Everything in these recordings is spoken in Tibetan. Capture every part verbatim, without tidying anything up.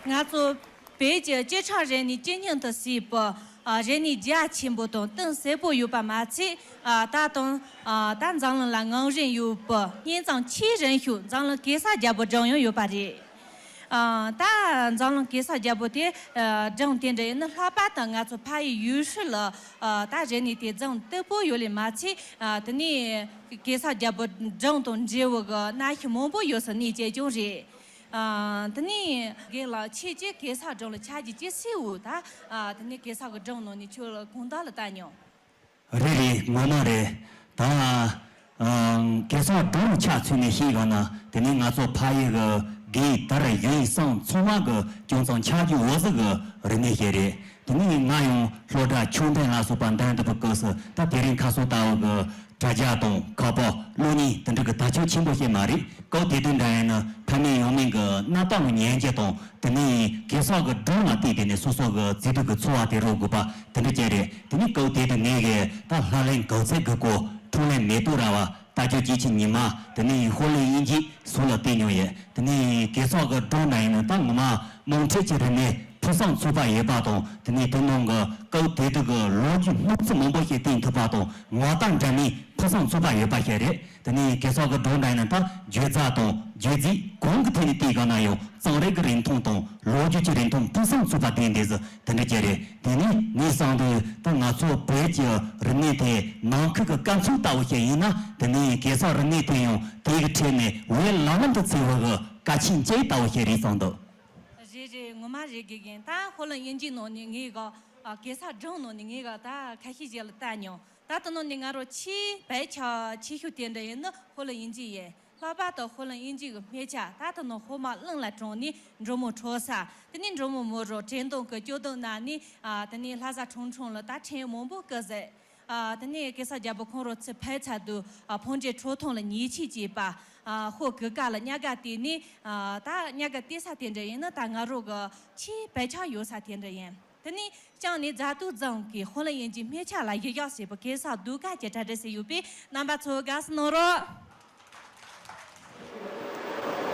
ང་ཚོ་བོད་ཀྱི་སྤྱི་ཁྱབ་རིག་གནས་ཇེ་ཉུང་དུ་ཕྱིན་པ། ཨ། རིག་གནས་རྒྱ་ཆེན་པོ་དང་གཏིང་ཟབ་པོ་ཡོད་པ་མ་ཚད། ཨ། ད་དུང་། ཨ། ད་འཛམ་གླིང་ལ་ངོམ་རིན་ཡོད་པ། སྙིང་གཏམ་ཆེས་རིང་ཤོས་འཛམ་གླིང་གེ་སར་རྒྱལ་པོ་སྒྲུང་ཡང་ཡོད་པ་རེད། ཨ། ད་འཛམ་གླིང་གེ་སར་རྒྱལ་པོ་དེ། ཨ། སྒྲུང་དེ་འདྲ་ཡིན་ན། ལྷག་པར་དུ་ང་ཚོ་ཕ་ཡུལ་ཡུལ་ཤུལ་ལ། ཨ། ད་རིག་གནས་དེ་འཛིན་སྟབས་པོ་ཡོད་ལེ་མ་ཚད། ཨ། དེ་ནས་གེ་སར་རྒྱལ་པོ་སྒྲུང་དང་འབྲེལ་བའི་གི་གནའ་ཤུལ་མང་པོ་ཡོད་ས་གནས་བཅས་ཀྱང་རེད། ཨ། དེ་ནས་རྒན་ལགས། ཁྱེད་ཀྱིས་གེ་སར་སྒྲུང་ལ་ཆ་རྒྱུས་ཅི་ཞིག་ཡོད། ད། ཨ། དེ་ནས་གེ་སར་གི་སྒྲུང་ནང་ནས་ཁྱོད་གང་འདྲ་ལ་ལྟ་མྱོང་། རེད་རེད། ངོ་མ་རེད། ད། ཨ། གེ་སར་སྒྲུང་ཆ་མཚོན་ནས་བཤད་གོ་ན། དེ་ནི་ང་ཚོ་ཕ་ཡུལ་གི་རྒན་དར་ཡུལ་ཡུལ་སྲང་ཚང་མ་གི་ཅུང་ཙམ་ཆ་རྒྱུས་ཡོད་ས་གི་རིག་གནས་ཤིག་རེད། དེ་ནི་ང་ཡང་སློབ་གྲྭ་ཆུང་འབྲིང་ལ་སོགས་པ་འདོན་ཐུབ་པའི་སྐབས་སུ། ད་དེ་རིང་ཁ་སང་ལྟ་བུ་གི་དྲ་རྒྱ་དང་ཁ་པར་གློག་བརྙན་དེ་འདྲ་གི་དར་ཁྱབ་ཆེན་པོ་ཞིག་མ་རེད། སྐབས་དེ་དུས་འདྲ་ཡིན་ན། ཕ་མེས་ཡང་མེས་གི་རྣམ་པ་ལ་ཉན་རྒྱུ་དང་། དེ་ནས་གེ་སར་གི་སྒྲུང་ལ་བལྟས་ཏེ་ནས་སོ་སོ་གི་མཛེས་སྡུག་གི་ཚོར་བ་དེ་རོལ་དགོས་པ་དེ་འདྲ་ཅིག་རེད། དེ་ནས་སྐབས་དེ་དུས་ངས་གི་ད་ལྷ་གླིང་གངས་རྩེ་གི་སྐོར། འཕྲིན་ལས་མེ་ཏོག་ར་བ། རྟ་མཆོག་སྐྱིད་ཆུ་ཉི་མ། དེ་ནས་ཧོར་གླིང་དབྱིན་ཇི་སོགས་ལ་བལྟས་མྱོང་ཡོད། དེ་ནས་གེ་སར་གི་སྒྲུང་འདྲ་ཡིན་ན། ད་ངོ་མ་དམངས་ཁྲོད་ཀྱི་རིག་གནས་ཕུན་སུམ་ཚོགས་པ་ཡོད་པ་དང་། དེ་ནས་དེ་ནང་གི་སྐབས་དེ་དུས་གི་ལོ་རྒྱུས་སྣ་ཚོགས་མང་པོ་ཞིག་བསྟན་ཐུབ་པ་དང་། ངག་རྟགས་འདྲ་མིན་ཕུན་སུམ་ཚོགས་པ་ཡོད་པ་ཞིག་རེད། དེ་ནས་གེ་སར་གི་སྒྲུང་འདྲ་ཡིན་ན། ད་བརྗོད་བྱ་དང་བརྗོད་རྫས་གང་གི་ཐད་ནས་བལྟས་གོ་ན་ཡང་རྩོམ་རིག་གི་རིན་ཐང་དང་ལོ་རྒྱུས་ཀྱི་རིན་ཐང་ཕུན་སུམ་ཚོགས་པ་ལྡན་འདུག་ཟེར། དེ་འདྲ་ཅིག་རེད། དེ་ནས་ངས་བསམ་དུས། ད་ང་ཚོ་བོད་ཀྱི་རིག་གནས་དེ་ནང་ཁུལ་གྱི་སྐར་ཚོགས་ལྟ་བུ་ཞིག་ཡིན་ན། དེ་ནས་གེ་སར་རིག་གནས་དེ་ཡང་དེ་གི་ཁྲོད་ནས་བོད་ལམ་ལམ་དུ་ཚུད་པའི་གི་གལ་ཆེན་ཅིག་ལྟ་བུ་ཞིག་རེད་བསམ་འདུག། རེད་རེད། ངོ་མ་རེད་དགེ་རྒན། ད་ཧོར་གླིང་དབྱིན་ཇི་ནང་ནས་ངས་གི། ཨ། གེ་སར་སྒྲུང་ནང་ནས་ངས་གི་ད་ཁ་ཤས་ཤིག་ལ་བལྟས་མྱོང་། ད་དེ་ནང་ནས་ང་རང་ཆེས་བག་ཆགས་ཆེ་ཤོས་དེ་འདྲ་ཡིན་ན་ཧོར་གླིང་དབྱིན་ཇི་ཡིན། ལྷག་པར་དུ་ཧོར་གླིང་དབྱིན་ཇི་གི་སྨད་ཆ། ད་དེ་ནས་ཧོར་དམག་གླིང་ལ་དྲངས་ནས་འབྲུག་མོ་འཕྲོག་ས། དེ་ནས་འབྲུག་མོ་མོ་རང་བྲན་གདུང་གི་སྐྱོ་སྡུག་མནར་ནས། ཨ། དེ་ནས་ལྷ་ས་ཁྲུང་ཁྲུང་ལ་ད་ཕྲན་མང་པོ་བསྐུར་ཟེར། ཨ། དེ་ནས་གེ་སར་རྒྱལ་པོ་ཁོང་རང་ཚུར་ཕེབས་ཚར་དུས། ཨ། ཕོ་འདྲེ་ཁྲོ་ཐུང་ལ་ཉེས་ཆད་བཅད་པ། ཨ། ཧོར་གུར་དཀར་ལ་གཉའ་སྒ་གཏད་ནས། ཨ། ད་གཉའ་སྒ་གཏད་ས་དེ་འདྲ་ཡིན་ན། ད་ང་རང་གི་ཆེས་བག་ཆགས་ཡོད་ས་དེ་འདྲ་ཡིན། དེ་ནས་ཅང་ནས་རྫ་སྟོད་རྫོང་གི་ཧོར་གླིང་དབྱིན་ཇིའི་སྨད་ཆ་ལ་གཞི་བཞག་བྱས་པའི་གེ་སར་ཟློས་གར་གྱི་གྲ་སྒྲིག་བྱས་ཡོད་པས། རྣམ་པ་ཚོ་དགའ་བསུ་གནང་རོགས།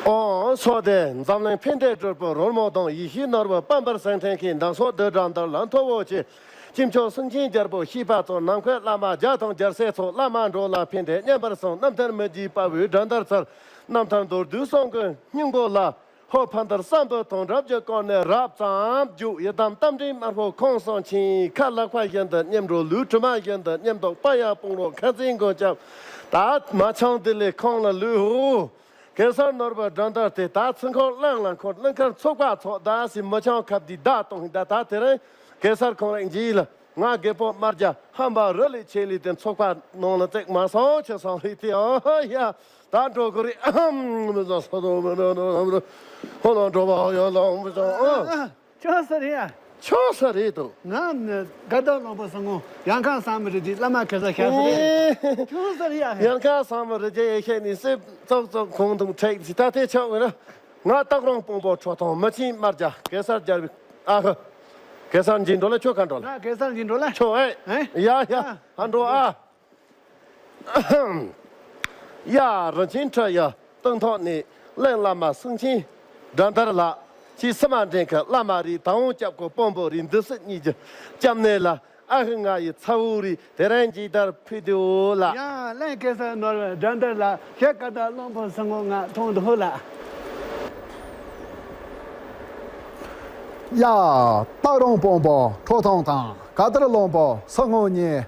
ཨོ་སོ་དེ། འཛམ་གླིང་ཕན་བདེའི་སྒྲུབ་པ་རོལ་མོ་དང་། ཡེ་ཤེས་ནོར་བུ་པད་འབར་སེང་ཕྲེང་གི། འདམ་སོགས་འདི་འགྲམ་འདིར་ལ་མཐོ་བོ་ཆེ། དཀྱིལ་ཆོག་སེང་ཆེན་རྒྱལ་པོ་གཤེགས་པ་ཚོགས། ནམ་མཁའི་བླ་མ་བརྒྱ་དང་རྒྱལ་སྲས་ཚོགས། བླ་མ་འགྲོ་ལ་ཕན་བདེ་མཉམ་པར་སོང་། རྣམ་ཐར་མི་བརྗེད་དཔའ་བོའི་འགྲན་བསྡུར་ཚར། རྣམ་ཐར་མདོར་བསྡུས་གསུང་གི་སྙིང་པོ་ལ། ཧོར་ཕ་མཐར་བསམ་པའི་དོན་རབ་ཀྱི་སྐོར་ནས་རབ་ཙམ་བརྗོད། ཡི་དམ་རྟ་མགྲིན་དམར་པོ་ཁོང་གསུམ་མཁྱེན། ཁ་ལག་པ་བཞིན་དུ་མཉམ་འགྲོ། ལུས་དྲི་མ་བཞིན་དུ་མཉམ་འདུག། དཔའ་ཡང་དཔུང་རོགས་ཁ་འཛིན་མགོན་སྐྱབས། ད་མ་ཆང་དེ་ལས་ཁོང་ལ་ལུས་ཧོ། གེ་སར་ནོར་བུ་སྒྲུང་དེབ་དེ་ད་ཚུར་འཁོར་གླིང་ལ་འཁོར། གླིང་ཁར་ཚོགས་པ་ཚོགས། ད་སི་མི་ཆང་ཁབ་དེ་བདག་གཏོང་། ད་ད་དེ་རིང་གེ་སར་ཁོང་རང་རྗེས་ལ། ང་རྒད་པོ་དམར་རྒྱ་ཧམ་པ་རི་ལས་ཆེ་ལས་དེ་ཚོགས་པ་ནང་ལ་བརྩེགས་མ་སོང་ཆེ་སོང་རེད་དེ། ཨ་ཡ། ད་འགྲོ་གི་རེད། ཨ་ཧམ། མི་ཚོགས་ས་དོ་མི་འགྲོ་འགྲོ་འགྲོ། ཧོ་ལོ་འགྲོ་བ་ཡོད་ལོ་མི་ཚོགས། ཨ། ཨ། ཆོག་ས་རེད་ཡ། ཆོག་ས་རེད་དོ། ང་ནི་དགའ་ལྡན་གླང་པོ་སྲུང་མོ་ཡང་ཁ་བཟང་མོ་རི་རྒྱལ་བླ་མ་གེ་སར་ཤར་ས་རེད། ཨེ། ཆོག་ས་རེད་ཡ། ཡང་ཁ་བཟང་མོ་རི་རྒྱལ་ཡེ་ཤེས་ནི་སེ་ཙོག་ཙོག་ཁོང་དུང་ཁྲེག་ཅི་ད་དེ་ཆོག་གི་ར། ང་སྟག་རོང་དཔོན་པོ་ཁྲོ་ཐུང་མི་ཆེན་དམར་རྒྱ་གེ་སར་རྒྱལ་བའི་ཨ་ཧ། གེ་སར་འཇིགས་འགྲོ་ལ་ཁྱོད་ག་འགྲོ་ལ། ང་གེ་སར་འཇིགས་འགྲོ་ལ། ཁྱོད་ཨེ། ཨ། ཡ་ཡ། ཨ། ཧ་འགྲོ་ཨ། ཡ། རིན་ཆེན་ཁྲི་ཡི་སྟེང་ཐོག་ནས་གླིང་བླ་མ་སེང་ཆེན་སྒྲུང་དེབ་ལགས། ཁྱེད་སི་མ་འདྲེན་གི་བླ་མ་རེད། དང་པོ་སྐྱབས་དགོས་དཔོན་པོ་རེད། འདི་སྲིད་གཉིས་ཀྱི་སྐྱབས་གནས་ལ། ཨ་ཧི་ང་ཡི་ཚ་བོ་རེད། དེ་རིང་མཇལ་དར་ཕུལ་དུ་ལགས། ཡ། གླིང་གེ་སར་ནོར་བུ་སྒྲུང་དེབ་ལགས། ཁྱེད་དགའ་ལྡན་གླང་པོ་སྲུང་མོ་ང་མཐོང་འདུག་ལགས། ཡ། སྟག་རོང་དཔོན་པོ་ཁྲོ་ཐུང་དང་དགའ་ལྡན་གླང་པོ་སྲུང་མོ་གཉིས།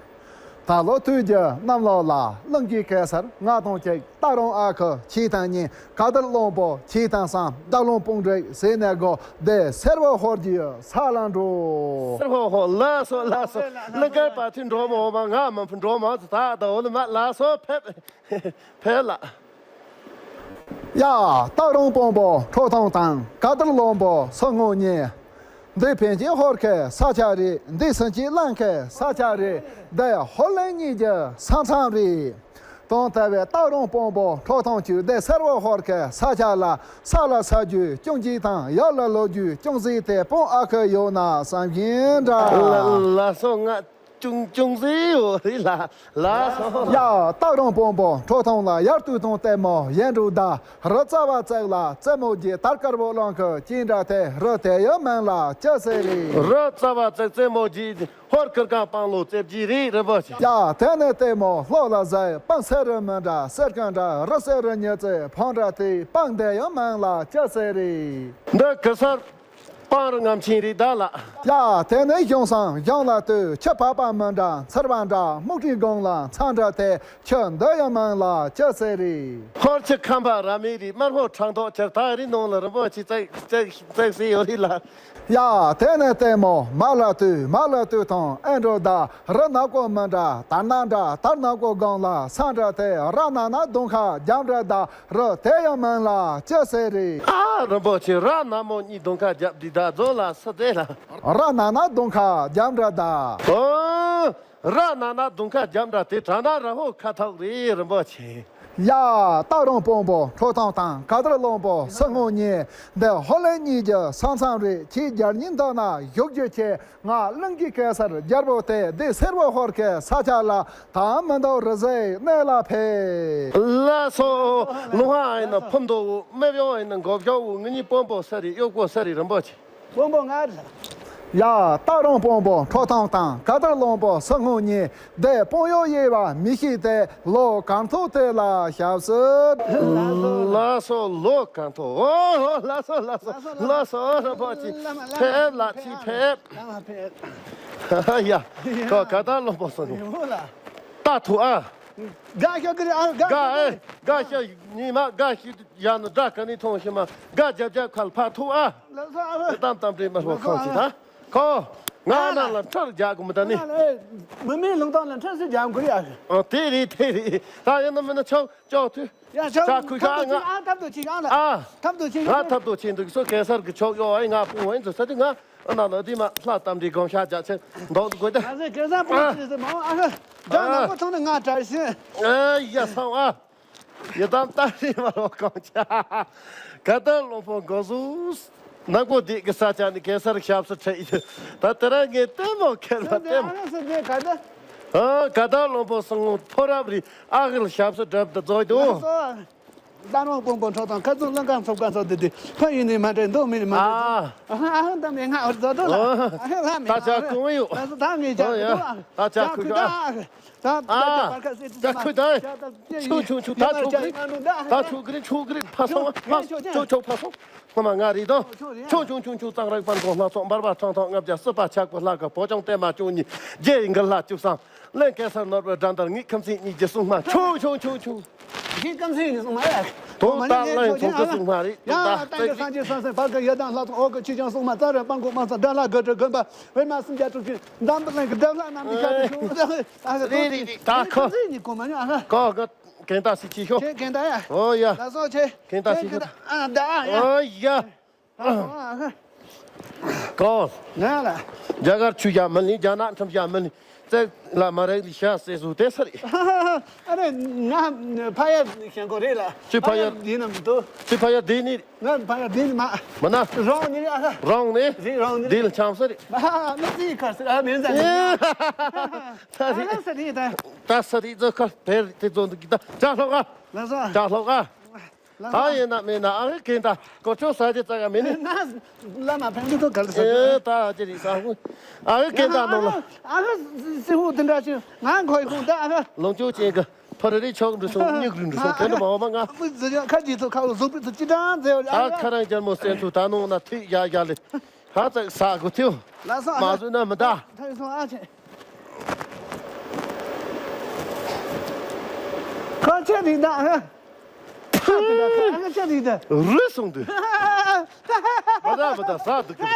ད་ལོ་དུས་ཀྱི་གནམ་ལོ་ལ་གླིང་གི་གེ་སར་ང་དང་གཅིག་སྟག་རོང་ཨ་ཁུ་ཁྱེད་དང་གཉིས། དགའ་ལྡན་གླང་པོ་ཁྱེད་དང་བསམ། བདག་ལུང་དཔུང་སྒྲིག་ཟེར་ནས་གོ། དེ་སེར་བོ་ཧོར་གྱི་ས་ལ་འགྲོ། སེར་བོ་ཧོར་ལགས་སོ་ལགས་སོ། གླིང་དཀར་བ་ཐུན་འགྲོ་མོ་མ་ང་མ་ཕུ་འགྲོ་མ་ཚོ་ད་ད་འོ་ལ་མ་ལགས་སོ། ཕེབས་ཕེབས་ལགས། ཡ། སྟག་རོང་དཔོན་པོ་ཁྲོ་ཐུང་དང་དགའ་ལྡན་གླང་པོ་སྲུང་མོ་གཉིས། འདི་ཕན་ཆད་ཧོར་གྱི་ས་ཆ་རེད། འདི་སེང་ཆེན་གླིང་གི་ས་ཆ་རེད། འདི་ཧོར་གླིང་གཉིས་ཀྱི་ས་མཚམས་རེད། དོན་དག་བའི་སྟག་རོང་དཔོན་པོ་ཁྲོ་ཐུང་ཁྱོད་འདི་སེར་བོ་ཧོར་གྱི་ས་ཆ་ལ་ས་ལ་ས་རྒྱུས་ཅུང་གཅིག་དང་ཡར་ལ་ལོ་རྒྱུས་ཅུང་ཟིག་དེ་དཔོན་ཨ་ཁུ་ཡོད་ན་བསམ་བཞིན་འདྲ། ལ་ལ་སོ་ང་། ཅུང་ཅུང་ཟེར་ཡོད་རེད་ལ། ལ་སོ། ཡ། སྟག་རོང་དཔོན་པོ་ཁྲོ་ཐུང་ལ་ཡར་དུས་ཐུང་ལྟད་མོ་ཡན་འགྲོ་ད། རི་རྩ་བ་བརྩེགས་ལ་རྩེད་མོ་རྒྱས། དར་དཀར་པོ་གླང་གི་ཅི་འདྲ་དེ། རི་དེ་ཡི་མིང་ལ་ཅི་ཟེར་རེད། རི་རྩ་བ་བརྩེགས་རྩེད་མོ་རྒྱས། ཧོར་ཁུར་གང་སྤང་ལོ་རྩེ་བརྒྱད་རེད། རིན་པོ་ཆེ། ཡ། དེ་ནས་ལྟད་མོ་ལྷོ་ལ་ཟེར། སྤང་སེ་རི་མི་འདྲ་གསེར་ཁང་འདྲ། རི་སེ་རི་ཉི་ཚེ་ཕང་འདྲ་དེ། སྤང་དེ་ཡི་མིང་ལ་ཅི་ཟེར་རེད། འདི་གེ་སར། སྤང་རི་རྔམ་ཆེན་རེད་ད་ལགས། ཡ། དེ་ནས་གཞུང་སྲང་གཞུང་ལ་ལྟོས། ཆུ་ཕག་པ་མི་འདྲ་འཚེར་བ་འདྲ། སྨུག་ཁྲིའི་སྒང་ལ་མཚམས་འདྲ་དེ། ཆུ་འདི་ཡི་མིང་ལ་ཅི་ཟེར་རེད། ཧོར་ཆུ་ཁམས་པ་ར་མེ་རེད། དམར་ཧོ་ཁྲག་མདོག་ཁྱེར་ཐག་རིང་ནང་ལ། རིན་པོ་ཆེ་བརྩེགས་བརྩེགས་བརྩེགས་ཟེར་ཡོད་རེད་ལགས། ཡ། དེ་ནས་ལྟད་མོ་མར་ལ་ལྟོས། མར་ལ་ལྟོས་ཐང་ཨེ་འགྲོ་ད། རི་ནག་པོ་མི་འདྲ་དར་ནག་འདྲ། དར་ནག་པོ་སྒང་ལ་མཚམས་འདྲ་དེ། ར་ན་ན་གདོང་ཁ་རྒྱབ་འདྲ་ད། རི་དེ་ཡི་མིང་ལ་ཅི་ཟེར་རེད། ཨ། རིན་པོ་ཆེ། ར་ན་མོ་གཉིས་གདོང་ཁ་རྒྱབ་འདི་ད་རྫོང་ལ་སུ་དེ་ལ། ར་ན་ན་གདོང་ཁ་རྒྱབ་འདྲ་ད། ཨོ། ར་ན་ན་གདོང་ཁ་རྒྱབ་འདྲ་དེ་དྲ་ན་ར་ཧོ་ཁ་ཐོག་རེད། རིན་པོ་ཆེ། ཡ། སྟག་རོང་དཔོན་པོ་ཁྲོ་ཐུང་དང་ག་དར་གླང་པོ་སྲིན་མོ་གཉིས། འདི་ཧོར་ལན་གཉིས་ཀྱི་ས་མཚམས་རེད། ཁྱེད་རྒྱལ་ཉིན་འདི་ན་བཞུགས་རྒྱུ་ཆེ། ང་གླིང་གི་གེ་སར་རྒྱལ་པོ་དེ། འདི་སེར་པོ་ཧོར་གྱི་ས་ཆ་ལ་དང་མི་འདུག་རི་བཟའི་གནས་ལ་ཕེབས། ལགས་སོ། ལུང་ཧ་ཨེ་ན་ཕུམ་མདོ་བོ། མེ་བྱང་ཨེ་ན་མགོ་བྱང་བོ། ང་གཉིས་དཔོན་པོ་སུ་རེད། གཡོག་པོ་སུ་རེད། རིན་པོ་ཆེ། དཔོན་པོ་ང་རེད། ཡ། སྟག་རོང་དཔོན་པོ་ཁྲོ་ཐུང་དང་ག་དར་གླང་པོ་སྲིན་མོ་གཉིས། འདི་དཔོན་གཡོག་དབྱེ་བ་མི་ཤེས་ཏེ། ལོ་གང་ཐུབ་དེ་ལ་ཞབས་སུ། ལགས་སོ། ལོ་གང་ཐུབ། ཨོ་ཧོ། ལགས་སོ། ལགས་སོ། ལགས་སོ། རིན་པོ་ཆེ། ཕེབས་ལགས། ཅིག་ཕེབས། ལགས་མ་ཕེབས། ཡ། ཁོ་ག་དར་གླང་པོ་སྲིན་མོ། ཡོད་ལ། ད་ཐུག་ཨ། དགའ་ཤོག་གི་རེད་ཨ། དགའ་ཤོག་གི་རེད། དགའ་ཤོག་ཉི་མ་དགའ་ཤོག་ཡང་ན་དགྲ་ག་ནས་མཐོང་ཤི་མ། དགའ་རྒྱབ་རྒྱབ་ཁ་ལ་ཕར་ཐུག་ཨ། ལགས་སོ་ཨ། གཏམ་གཏམ་འདྲེ་མ་ཧོ་ཁང་ཆེ་ད། ཁོ། ང་ན་ལ་ཁྲར་རྒྱག་གི་མི་ད་ནི། མི་མེད་ལུང་སྟོང་ལ་ཁྲར་སུ་རྒྱག་དགོས་ཡ། ཨ། དེ་རེད་དེ་རེད། ད་ཡིན་ན་མིན་ན་ཆོག་ཆོག་ཐུ། ཡ་ཆོག་ཁྲ་ཁུ་ཁ་ང་། ཨ། ཐབ་ཏུ་ཆིག་ཨ་ལ། ཨ། ཐབ་ཏུ་ཆིག་ང་ཐབ་ཏུ་ཆིག་འདུག་སོ། གེ་སར་གི་ཆོག་ཡོ། ཨེ། ང་སྤུན་ཧོན་ཚོ་ས་དུ་ང་ཨ་ན་ལ་དེ་མ་ལྷ་གཏམ་འདྲེ་སྒོམ་ཤ་རྒྱག་ཆེན་འདོག་དགོས་ཏེ། ང་ཚོས་གེ་སར་སྤུན་ཨ། ཆེ་སེ་མ་ཨ་ཧ། ད་ནག་པོ་ཐོང་ནས་ང་དྲག་ཤི། ཨེ་ཡ་སང་ཨ། ཡི་དམ་ལྟ་རེ་མ་རོ་གང་ཆ། ག་ད་ལོང་པོ་འགོ་ཟུག་ནག་པོ་འདི་གི་ས་ཆ་ནི་གེ་སར་ཞབས་སུ་ཁྲིད་ཡོད། ད་དེ་ར་ངས་ལྟད་མོ་ཁེལ་བ་ལྟད་མོ། ཨ་ག་ད། ཨ་ག་ད་ལོང་པོ་སང་ཕོ་རབ་རི་ཨ་གི་ལ་ཞབས་སུ་བྲབ་ཏུ་རྫོགས་འདུག་ལགས་སོ། ད་རང་དཔོན་པོ་ཁྲོ་ཐུང་ཁ་ཚུགས་ལང་ཀང་ཚོགས་ཀ་ཚོགས་དེ་དེ་ཕ་ཡིན་ནི་མ་འདྲེ་མདོ་མིན་ནི་མ་འདྲེ། ཨ་ཧ་ཨ་ཧ་ད་མེ་ང་འོར་ཛོ་ཏོ་ལ། ཨ་ཧ་ལ་མེ་ད་ཅག་ཀུན་ཡོད། ད་ད་ངས་ཅག་ཀུན་ད་ཅག་ཀུན་ད། ད་ད་ཨ། ད་ཁུ་ད། ཆུ་ཆུ་ཆུ་ད་ཆུ་གི་རེད། ད་ཆུ་གི་རེད། ཆུ་གི་རེད། ཕ་སོང་ཕ་སོང་། ཆུ་ཆུ་ཕ་སོང་། ཁོ་མ་ང་རེད་དོ། ཆུ་ཆུ་ཆུ་ཆུ་གཙང་རག་པར་གོང་ལྷ་ཚོགས་འབར་བ་ཁྲང་ཐང་ལྔ་བརྒྱ་སྲིད་པ་ཆག་པོ་ལྷ་ག་བོ་ཅང་བརྟན་མ་བཅུ་གཉིས་རྒྱལ་ཡིན་གི་ལྷ་བཅུ་གསུམ། གླིང་གེ་སར་ནོར་བུའི་དགྲ་འདར་ངེས་ཁམས་ཚན་གཉིས་ཀྱི་སྲུང་མ། ཆུ་ཆུ་ཆུ་ཆུ། ཞིག་ཀམ་སེང་གི་སྲུང་མ་རེད། དོ་ད་གླིང་ཚོགས་ཀྱི་སྲུང་མ་རེད། ཡང་ད་ལྟ་གི་སངས་རྒྱས་སངས་སངས་བར་གི་ཡི་དམ་ལྷ་ཚོགས་འོག་གི་ཆོས་སྐྱོང་སྲུང་མ་ཙཱ་ར་དཔལ་མགོན་དམག་ཚོགས་དགྲ་ལྷ་དགུ་ཁྲི་དགོན་པ་པདྨ་སུམ་བརྒྱ་དྲུག་ཅུ་འཛམ་བུ་གླིང་གི་དགྲ་ལྷ་རྣམས་ཀྱི་ཞབས་ཀྱི་ཞུ། རེད་རེད་རེད། ད་ཁོ་ཀམ་སེང་གི་སྲུང་མ་ཉོ་ཨ་ཧ། ཀོ་གི་གན་ད་སི་ཆི་ཤོ། ཆེ་གན་ད་ཡ། ཨོ་ཡ། ལ་སོ་ཆེ། གན་ད་སི་ཆི་ཤོ། ཨ་ད་ཡ། ཨོ་ཡ། ཀོ། ང་ལ། རྒྱ་གར་ཆོས་བྱ་མི་ལེན། རྒྱ་ནག་ཁྲིམས་བྱ་མི་ལེན། བཙན་ལ་མ་རེག་ལི་ཤ་ཟེར་བཟོ་དེ་ས་རེད། ཨ་རེ་ང་ཕ་ཡ་ཞེན་ཁོ་རེད་ལ། ཅི་ཕ་ཡ། ཕ་ཡ་འདི་ན་མི་འདུག་ཅི་ཕ་ཡ་འདི་ནི། ང་ཕ་ཡ་འདི་ནི་མ། མ་ན། རོང་ནི་རེད་ཨ། རོང་ནི། རེད་རོང་ནི། འདི་ལ་ཆང་ས་རེད། མ་མི་ཚིག་ཁར་ས་རེད། ཨ་མིན་ས་རེད། ཨ་ས་རེད། ད་ས་རེད་ཛོ་ཁ་བེར་དེ་ཛོ་འདུག་གི་ད་ཅག་ལྷོག་ཨ། ལ་ས། ཅག་ལྷོག་ཨ། ད་ཡིན་ན་མིན་ན་ཨ་ཧི་གན་ད་གོ་ཆོད་ས་ཅི་ཙག་ག་མིན་ནི། ན་བླ་མ་ཕན་ཚུན་ཐུག་ག་ལ་ས་ཅི། ཨེ་ད་ཅི་རིག་ས་ཧུ། ཨ་ཧི་གན་ད་ནོ་ལ། ཨ་ཧི་སི་ཧུ་དེ་འདྲ་ཞིག་ང་གོ་ཡི་ཁུང་ད་ཨ་ཧི། ལོངས་སྤྱོད་ཅན་གི་ཕ་རི་རི་ཆོག་འདྲི་སོང་། སྨྱུག་རི་འདྲི་སོང་། དེ་འདྲ་མ་འོ་མ་ང་། ཨ་ཧི་ཟི་ཡ་ཁ་ཅི་ཚོ་ཁ་ལོ་གཟུགས་པོ་ཚོ་ཅི་འདྲ་མཛེས་བ་ཨ། ཁ་རང་རྒྱལ་མོ་སེམས་ཚོ་ད་ནོ་ན་ཐུག་ཡ་ཡ་ལེ། ཧ་ཙག་ས་གོ་ཐིའུ། ལ་སོ་ཨ། མ་བཟོས་ན་མི་ད། ཐ་ཡི་སོང་ཨ་ཆེ། ཁ་ཆེ་རིག་ད་ཨ་ཧི། ཁ་དེ་འདྲ་ཁ་ཆ་དེ་འདྲ། རུལ་སོང་དུས། མ་ད་མ་ད་ཟ་འདུག་གི།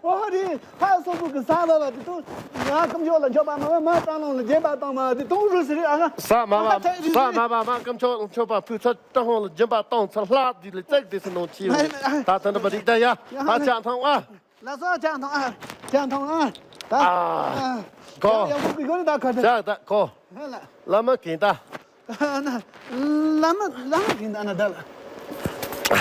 ཨོ་རེད། ཕ་སོ་སོ་གི་ཟ་ལ་བ་དེ་དུ། ང་ཁམས་ཕྱོགས་ལ་མཆོད་པ་མ་མ་སྤྲང་ལོང་ལ་སྦྱིན་པ་བཏང་མ་དེ་དུ་རུལ་ཟེར་རེད་ཨ་ཧ། ཟ་མ་བ་ཟ་མ་བ་མ་ཁམས་ཕྱོགས་ལ་མཆོད་པ་ཕུལ་ཚར་སྤྲང་ལོང་ལ་སྦྱིན་པ་བཏང་ཚར་ལྷག་དེ་ལ་བཙག་དེ་སུ་ནང་ཆེ་བ་ད་ད་འདྲ་མ་རིག་ད་ཡ། ཧ་ཅང་ཐང་ཨ། ལ་སོ་ཅང་ཐོང་ཨ། ཅང་ཐོང་ཨ། ད། ཨ། ཨ། གོ། ཡང་ཡང་ཁུག་གི་ཡོད་ནི་ད་ག་ད། ཅག་ད་གོ། ཧ་ལ། བླ་མ་གན་ད། ན། བླ་མ་བླ་མ་གན་ད་ན་ད་ལ།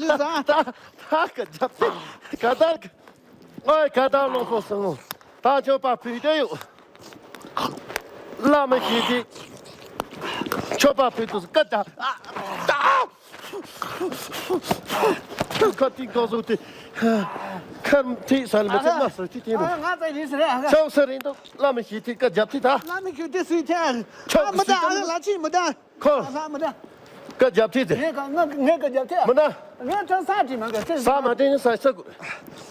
ལུས་ཟ། ད་ད་ག་རྒྱབ་ཏེ་ག་ད་ག་ཨོའི་ག་ད་ལོག་སོང་སོང་། ད་མཆོད་པ་ཕུལ་དེ་ཡོད། བླ་མ་ཞིག་དེ་མཆོད་པ་ཕུལ་དུས་སྐད་ད་ཨ་ད། ཁ་ཏིག་གོ་སོང་དེ། ཁར་ཐིག་ས་ལ་མ་ཚད་མ་སོ་ཅི་དེ་མ། ང་ཚོ་ཡིན་ཟེར་ཨ། ཆོག་ས་རེད་འདུག་བླ་མ་ཞིག་དེ་སྐད་རྒྱབ་དེ་ད། བླ་མ་ཞིག་དེ་སུས་ཐེ་ཨ། ཆོག་མི་ད་ཨ་ལ་ཅི་མི་ད། ཁོ། ལྷ་མི་ད། སྐད་རྒྱབ་ཐིག་ཟེར། ངས་ཀ་ང་ངས་སྐད་རྒྱབ་ཐིག་མི་ན། ངས་ཁྲང་ས་དྲི་མ་ག་ས་ས་མ་དྲི་ས་ས་གུ།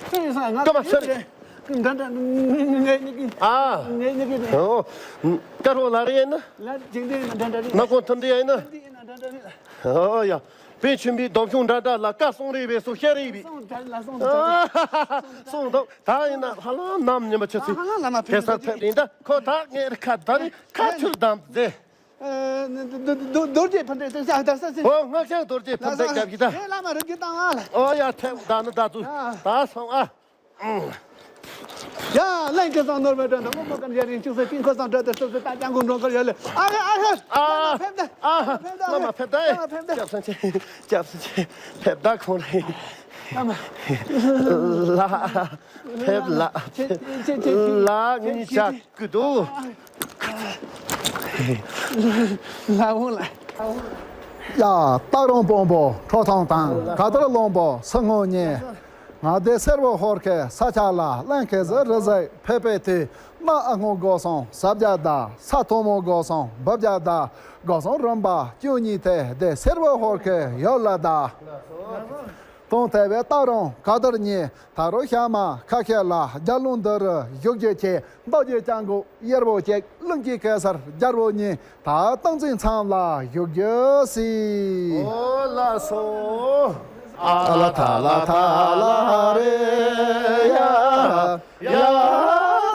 ས་ཡིན་ས་ང་ཀ་མ་ས་རེད། འདྲ་འདྲ་ངས་ངས་ངས་ངས་ཨ། ཀ་རོ་ལ་རེ་ན། ལ་ཅིང་དེ་ན་འདྲ་འདྲ་རེད། ན་ཀོ་ཐམ་དེ་ཡ་ཡིན་ན། འདི་ཡིན་ན་འདྲ་འདྲ་རེད། ཨོ་ཡ། པེ་ཆུན་པའི་རྡོ་ཆུང་འདྲ་འདྲ་ལ་ཀ་སོང་རེ་བས་སོ་ཤ་རེ་བས། སོང་འདྲ་ལ་སོང་འདྲ་རེད། སོང་འདུག་ད་ཡིན་ན་ཧ་ལམ་ནམ་ཉི་མ་ཆུ་ཚོད། ཧ་ལམ་ལ་མ་ཕེབས་ཕེ་ས་ཕེབས་ཡིན་ད་ཁོ་ད་ངས་ཁ་ད་རེ་ཁ་ཆུར་བསྡམས་ཟེ། རྡོ་རྗེ་ཕན་བདེ་ཟེར་ཤག་ད་ས་སེ། ཨོ་སྔགས་ཤག་རྡོ་རྗེ་ཕན་བདེ་རྒྱབ་ཀྱི་ད། ཨེ་བླ་མ་རིགས་ཀྱི་བཏང་ཨ་ལ། ཨོ་ཡ་ཐེབས་ད་ནི་ད་ཚུ་ད་སོང་ཨ། ཡ་ལན་ཅི་སང་ནོར་བའི་དོན་དུ་མོ་མོ་ཀམ་ཡ་རིང་ཅུག་སེ་ཏིང་ཁོ་སང་འདྲ་དེ་སོ་སོ་ད་ཅང་གུང་འགྲོ་གར་ཡ་ལེ། ཨ་ཧེ་ཨ་ཧེ། ཨ་ཧ་བླ་མ་ཕེབས་ད་ཨེ། བླ་མ་ཕེབས་ད་ཨེ། བླ་མ་ཕེབས་ད་ཨེ། སྐྱབས་སུ་མཆི། སྐྱབས་སུ་མཆི། ཕེབས་ད་ཁོང་རེད། ལ། ཕེབས་ལ། ལ་ངས་བྱ་གི་འདུག་ལ་འོང་ལ། ཡ། སྟག་རོང་དཔོན་པོ་ཁྲོ་ཐུང་དང་ག་དར་གླང་པོ་སྲིན་སྔོན་གཉིས། མངའ་སྡེ་སེར་པོ་ཧོར་གྱི་ས་ཆ་ལ་གླིང་གེ་སར་རི་བཟང་ཕེབས་པའི་དུས། རྨ་ཨ་སྔོན་སྒོ་སྲུང་ས་བརྒྱ་དང་ས་ཐོན་མོ་སྒོ་སྲུང་བུ་བརྒྱ་དང་སྒོ་སྲུང་རིམ་པ་བཅུ་གཉིས་ཐེ་སྡེ་སེར་པོ་ཧོར་གྱི་ཡུལ་ལ་དང་། དང་ཐེ་བའི་སྟག་རོང་ག་དར་གཉིས། ད་རུང་ཤ་མ་ཁ་ཤས་ལ་རྒྱ་ལུང་འདི་རུ་བཞུགས་རྒྱུ་ཆེ། མདོ་རྒྱུད་སྐྱབས་མགོན་གཡེར་པོ་གཅིག་གླིང་གི་གེ་སར་རྒྱལ་པོ་གཉིས། ད་སྟག་འཛིན་མཚམས་ལ་བཞུགས་རྒྱུ་སྲིད། ཨོ་ལགས་སོ། ཨ་ལ་ཐ་ལ་ཐ་ལ་རེ་ཡ། ཡ་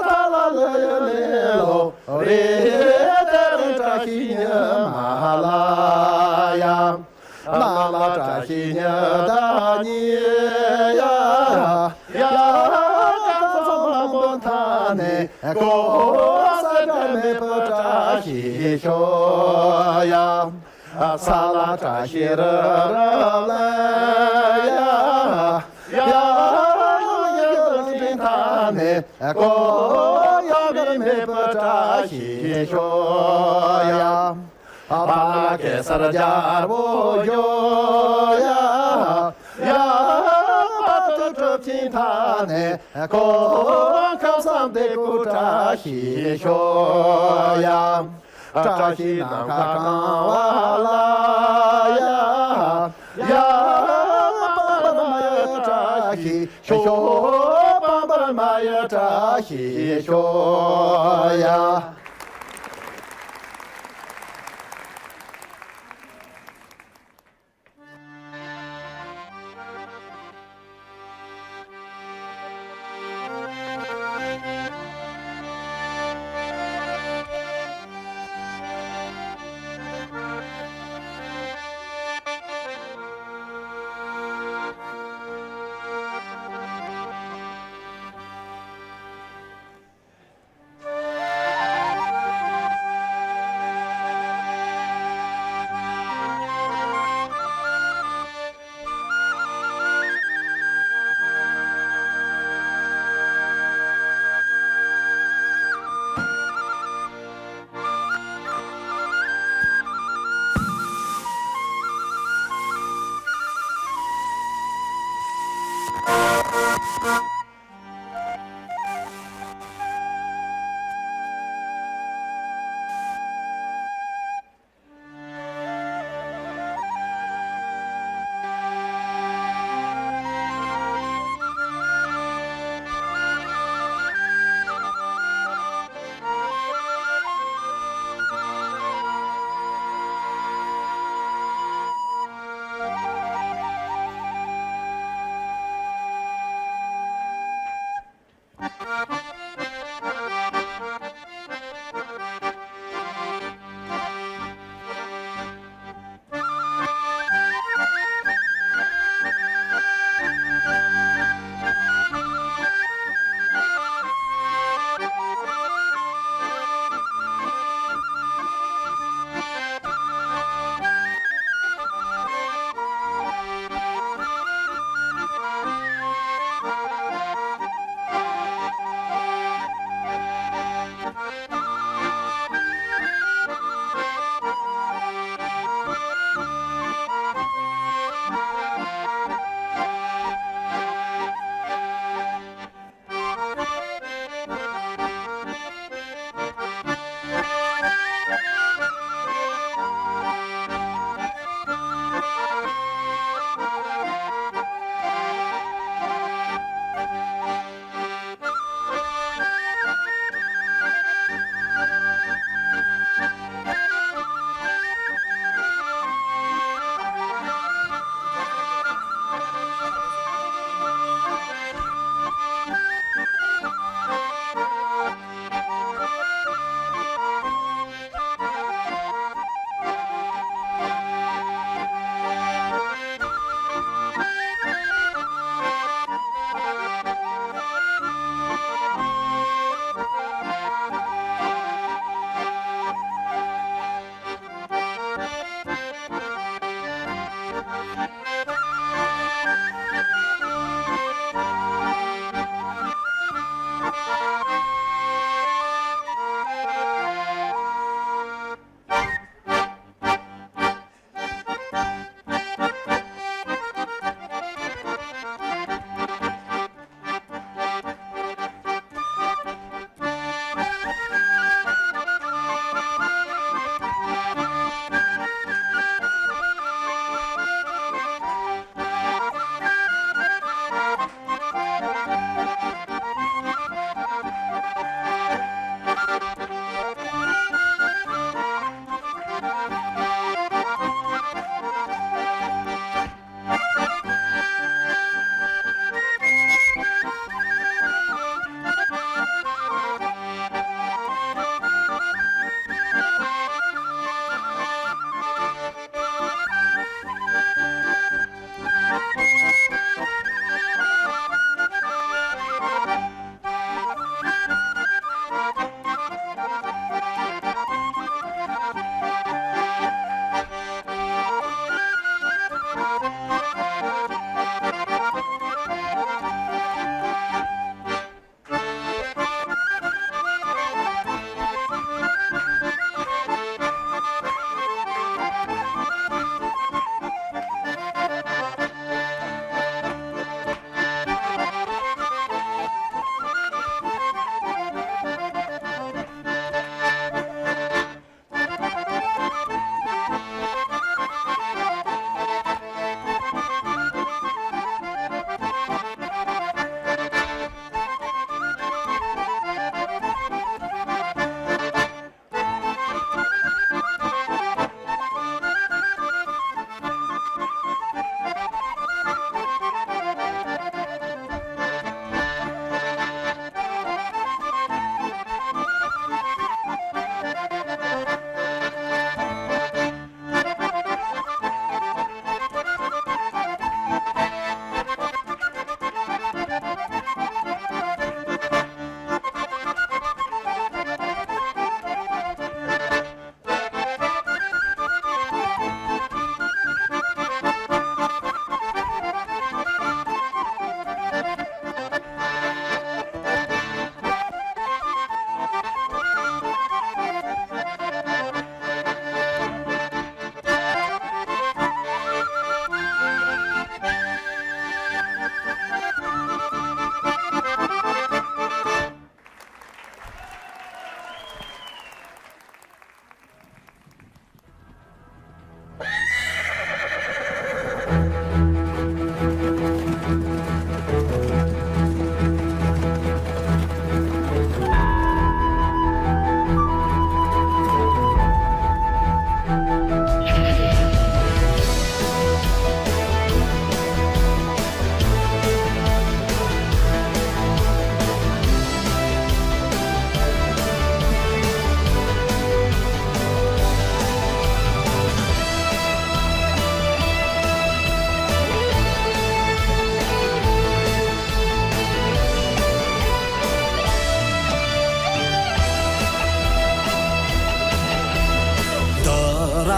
ཐ་ལ་ལ་ཡ་ལེ་ལོ་རེ་ཡ། ཏེ་རེ་བཀྲ་ཤིས་ཉི་མ་ལ་ཡ། ན་ལ་བཀྲ་ཤིས་ཉི་ཟླ་ཉི་ཡ། ཡ་ཀ་ཚོ་མ་མོ་ཐ་ནེ་གོ་ས་ཀ་མེ་པོ་བཀྲ་ཤིས་ཤོག་ཡ། ས་ལ་བཀྲ་ཤིས་རི་རབ་ལ་ཡ། ཡ་ཡ་ཡ་ཐ་ནེ་གོ་ཡ་མེ་པོ་བཀྲ་ཤིས་ཤོག་ཡ། ཨ་པ་ལ་གེ་སར་རྒྱལ་པོ་ཡོ་ཡ། ཡ་པ་ཏུ་གྲུབ་ཆེན་ཐ་ནེ་གོ་ཁམས་བསམ་དེ་ཀུ་བཀྲ་ཤིས་ཤོག་ཡ། བཀྲ་ཤིས་ནམ་མཁའ་གང་བ་ལ་ཡ། ཡ་པ་པ་མ་ཡ་བཀྲ་ཤིས་ཤོག་པ་པ་མ་ཡ་བཀྲ་ཤིས་ཤོག་ཡ།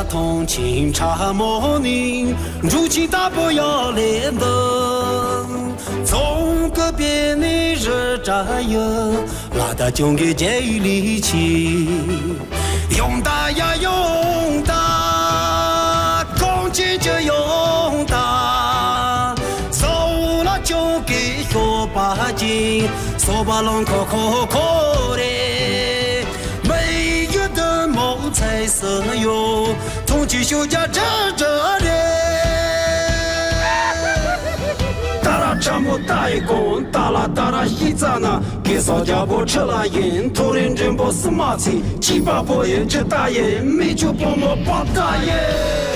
མཐོང་ཆེན་ཕྲ་མོ་ནི་འབྲུག་ཆེན་ལྟ་བུ་ཡང་ལས་འདི། ཚོང་གི་དཔེ་ནི་རི་བཀྲ་ཡི། ལ་ད་ཅུང་གི་རྒྱལ་ལི་ཆེ། ཡོང་ད་ཡ་ཡོང་ད། གོང་ཆེན་གྱི་ཡོང་ད། སོ་ལ་ཅུང་གི་ཤོ་པ་ཅིང་སོ་པ་ལོང་ཁོ་ཁོ་ཁོ་རེ། 没有的梦才是有，从今休假这这的。 ཏཱ་ར་ཁྲ་མོ་ཏཱ་ཡི་གོང་ཏཱ་ལ་ཏཱ་ར་ཤི་ཙ་ན། གེ་སར་རྒྱལ་པོ་ཁྲི་ལ་ཡིན། ཐོ་རེ་འགྲེང་བུ་སི་མ་ཚི། ཅི་པ་པོ་ཡིན་ཅི་ཏཱ་ཡིན། མི་ཆུ་བུ་མོ་པ་ཏཱ་ཡིན།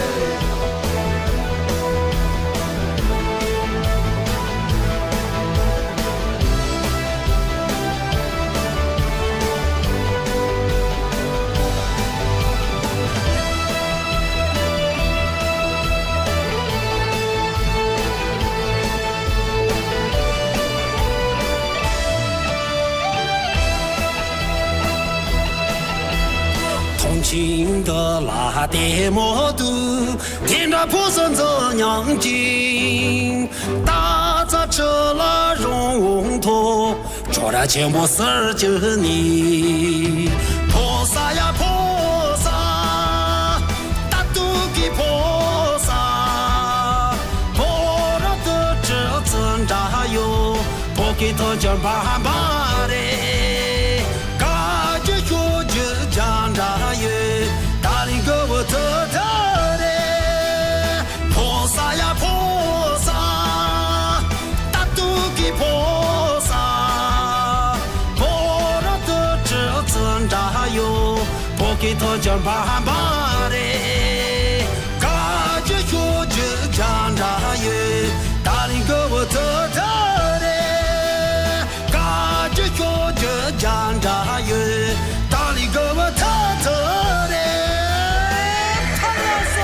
མཐོང་ཆེན་འདི་ལ་ལྟད་མོ་དུ། དེ་འདྲ་ཕོ་སོ་འཛིན་མྱང་ཅིང་། ད་ཚ་ཁྲི་ལ་རོང་འོང་ཐོ། ཁྱོད་ར་ཆེན་པོ་ཟེར་གྱི་ནི། ཕོ་ས་ཡ་ཕོ་ས། ད་དུ་གི་ཕོ་ས། ཕོ་ར་དུ་ཁྲི་ཙི་འདྲ་ཡོ། ཕོ་གི་ཐོ་ཅོ་འབའ་འབའ་རེ། ཀ་ཅི་ཤོ་ཅི་ཅང་འདྲ་ཡོད། ད་ལི་གོ་བོ་ཐོ་ཐོ་རེ། ཕོ་ས་ཡ་ཕོ་ས། ད་དུ་གི་ཕོ་ས། ཕོ་ར་དུ་ཁྲི་ཙི་འདྲ་ཡོ། ཕོ་གི་ཐོ་ཅོ་འབའ་འབའ་རེ། ཀ་ཅི་ཤོ་ཅི་ཅང་འདྲ་ཡོད། ད་ལི་གོ་བོ་ཐོ་ཐོ་རེ། ཀ་ཅི་ཤོ་ཅི་ཅང་འདྲ་ཡོད། ད་ལི་གོ་བོ་ཐོ་ཐོ་རེ། ཐ་ལ་སོ།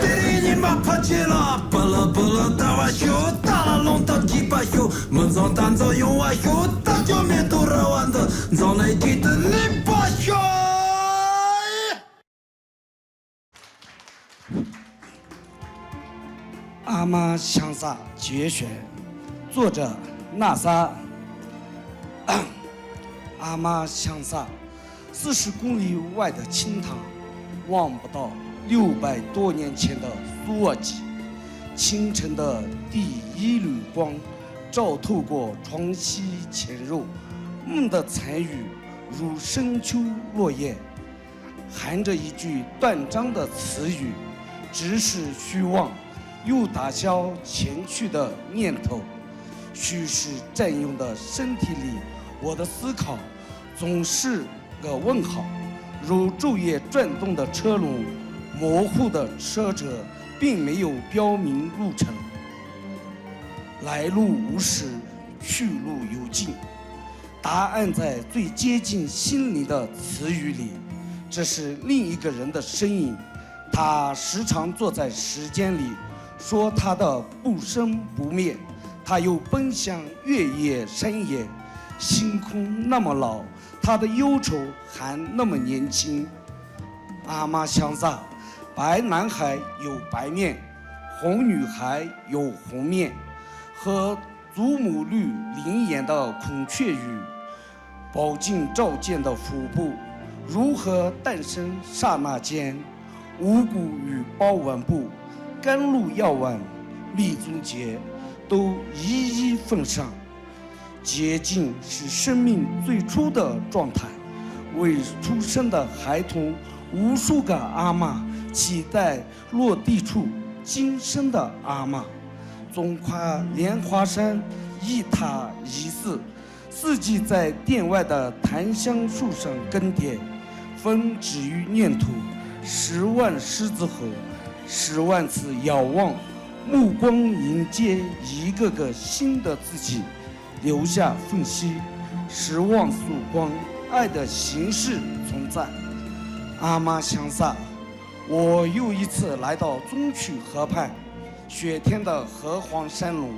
དེ་རིང་ཉི་མ་ཕ་ཆེ་ལ། པ་ལ་པ་ལ་ད་བ་ཤོ། ད་ལ་ལོང་ད་གི་པ་ཤོ། མི་འཛོམས་ད་འཛོམས་ཡོང་བ་ཤོ། ད་ཅོ་མེ་ཏོ་ར་བ་འདི་འཛོམས་ལ་གི་ཏི་ལི་པ་ཤོ། 阿妈香萨节选，作者纳沙。阿妈香萨，四十公里外的清塘，望不到六百多年前的苏尔济。清晨的第一缕光，照透过床隙浅肉，梦的残余如深秋落叶。 含着一句断章的词语，直视虚妄，又打消前去的念头。虚实占用的身体里，我的思考总是个问号，如昼夜转动的车轮，模糊的车辙并没有标明路程。来路无时，去路有尽。 答案在最接近心灵的词语里，这是另一个人的声音。他时常坐在时间里，说他的不生不灭，他又奔向越野山野。星空那么老，他的忧愁还那么年轻。阿妈想着，白男孩有白面，红女孩有红面，和 祖母绿林演的孔雀羽，饱经照见的腹部，如何诞生刹那间，五谷与包丸布，甘露药丸、蜜中结，都一一奉上。洁净是生命最初的状态，为出生的孩童，无数个阿嬷期待落地处今生的阿嬷。中跨莲花山一塔一寺，四季在殿外的檀香树上耕田，风止于念头，十万狮子吼，十万次遥望，目光迎接一个个新的自己，留下缝隙，十万束光，爱的形式存在。阿妈想啥？ 我又一次来到中曲河畔，雪天的河床山路，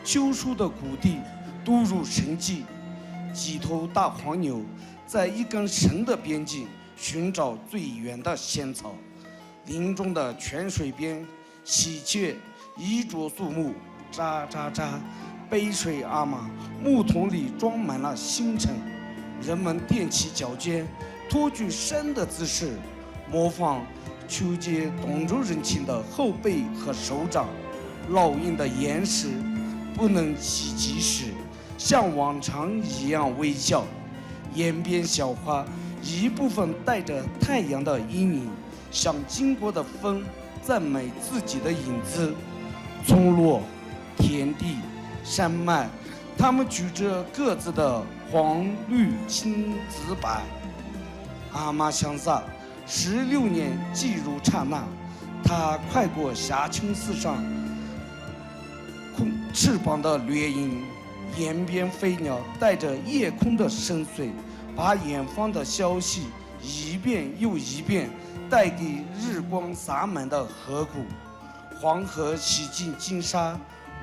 秋收的谷地，都入神迹。几头大黄牛在一根绳的边际寻找最远的仙草。林中的泉水边，喜鹊衣着肃穆，喳喳喳，杯水阿妈，木桶里装满了星辰。人们踮起脚尖，托举山的姿势，模仿秋节懂得人情的后辈和首长。烙印的岩石不能洗几时，像往常一样微笑。沿边小花，一部分带着太阳的阴影，像经过的风，赞美自己的影子。村落、田地、山脉，他们举着各自的黄绿青紫白。阿妈香萨，十六年记如刹那，它快过霞青寺上空翅膀的掠影。沿边飞鸟带着夜空的深邃，把远方的消息一遍又一遍带给日光洒满的河谷。黄河洗尽金沙，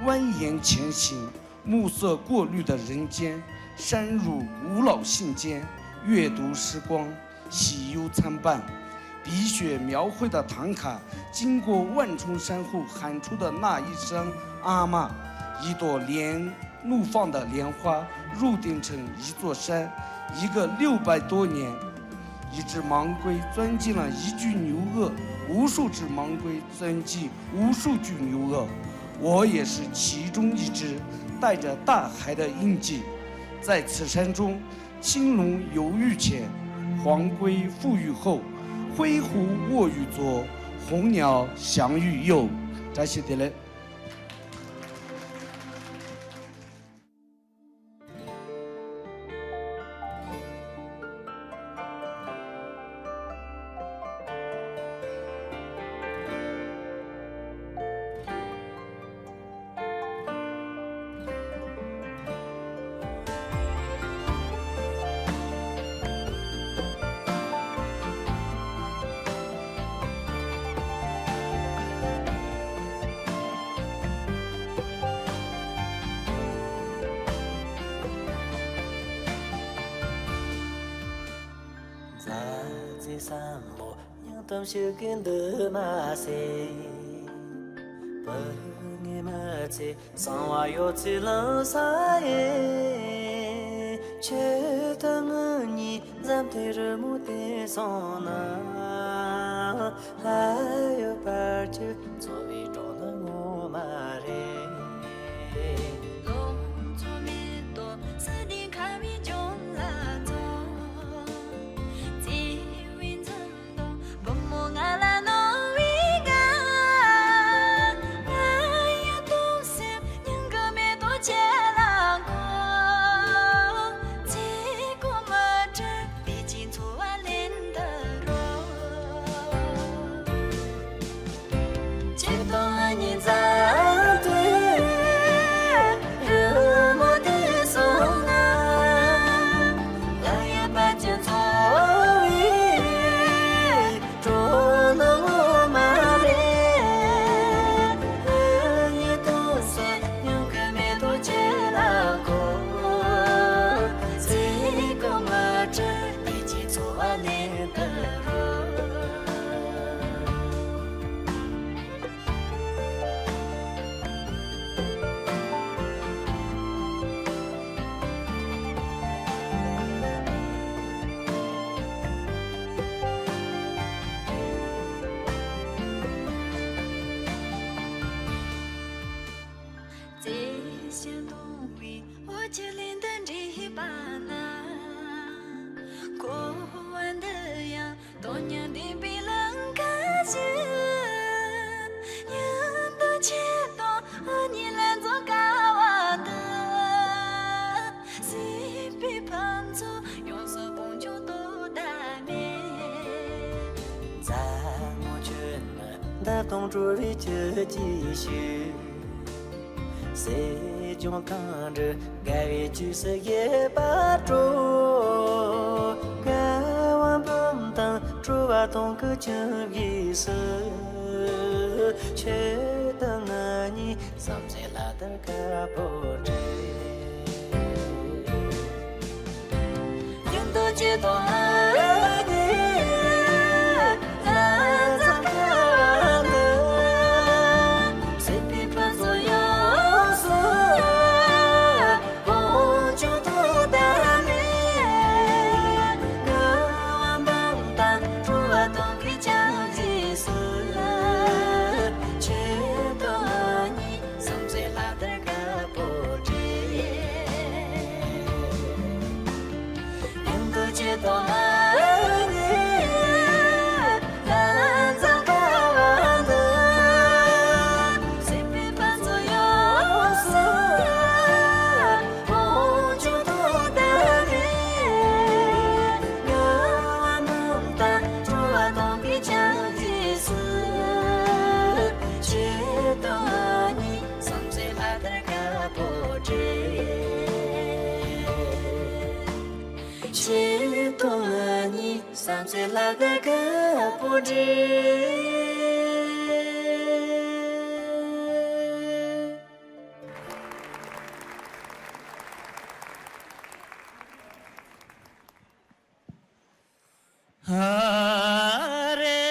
蜿蜒前行，暮色过滤的人间，山乳古老信笺，阅读时光，喜忧参半。笔血描绘的唐卡，经过万重山后喊出的那一声"阿妈"，一朵莲怒放的莲花入定成一座山，一个六百多年，一只盲龟钻进了一具牛轭，无数只盲龟钻进无数具牛轭，我也是其中一只，带着大海的印记，在此山中，青龙游于前，黄龟伏于后，灰狐卧于左，红鸟翔于右。感谢大家。 མཛའ་བརྩེ་བསམ་བློ་སྙིང་གཏམ་ཞིག་གིས་འདི་མ་ཟད། བུ་ངའི་མི་ཚེ་གསང་བ་ཡོད་ཚད་ལང་ས་ཡིན། ཁྱེད་དང་ངེད་གཉིས་འཛམ་ཐེ་རི་མོ་དེ་སོང་ན། ལྷ་ཡི་བར་གྱི་འཚོ་བའི་གྲོགས་ནི་ངོ་མ་རེད། ལོ་ཚོད་མེད་དོ་ས་དེ་ཁ་བའི་ལྗོངས་ལ་འཚོ། བརྩེ་བའི་འཛུམ་མདངས་བུ་མོ་ང་ལ་གནང་བའི་དགའ། ང་ཡི་དུང་སེམས་སྙིང་གི་མེ་ཏོག་ཁྱེད་ལ་འཁོར། ཚེ་གང་མ་བྲལ་བདེ་སྐྱིད་འཚོ་བ་ལེན་དུ་རོལ། ཁྱེད་དང་ང་གཉིས་མཛའ་མཐུན་རི་མོ་དེ་སོང་ན། ལྷ་ཡི་བར་གྱི་འཚོ་བའི་གྲོགས་ནི་ངོ་མ་རེད། ང་གཉིས་དུང་སེམས་སྙིང་གི་མེ་ཏོག་ཁྱེད་ལ་འཁོར། ཚེ་གང་མ་བྲལ་བདེ་སྐྱིད་འཚོ་བ་ལེན་དུ་རོལ། བརྩེ་ཞིང་སྟོང་བའི་འོ་ཆུ་ལེན་དུ་འདྲེས་པ་ན། འཁོར་བ་འདི་ཡང་དོན་སྙིང་ལྡན་པའི་ལམ་ཁ་ཞིག་ཉིན་དུ་ཆེད་དུ་ཨ་ནི་ལ་འཛོམས་དཀའ་བ་འདི། སྲིད་པའི་ཕུན་ཚོགས་ཡོངས་སུ་སྤོང་ཆོག་དོ་ད་མེད། མཛའ་མོ་ཁྱོད་ནི་འདབ་སྟོང་སྤྲོ་བའི་ཁྱུ་གཅིག་ཤོས། སྲིད་སྐྱོང་གང་འདྲ་དགའ་བའི་ཆོས་སུ་ཡིད་པར་སྤྲོ། དགའ་བ་འབུམ་དང་སྤྲོ་བ་སྟོང་གི་ཁྱིམ་གཞིས་སུ། ཁྱེད་དང་ང་གཉིས་བསམ་ཚེ་ལ་དར་དཀར་པོ་བྲིས། ཉིན་དུ་ཅི་དང་ཨ་ནི་ལ་འཛམ་ག་ ཆེ་དོན་ཉིད་བསམ་ཚེ་ལ་དགའ་པོ་འདྲེ། ཧ་རེ་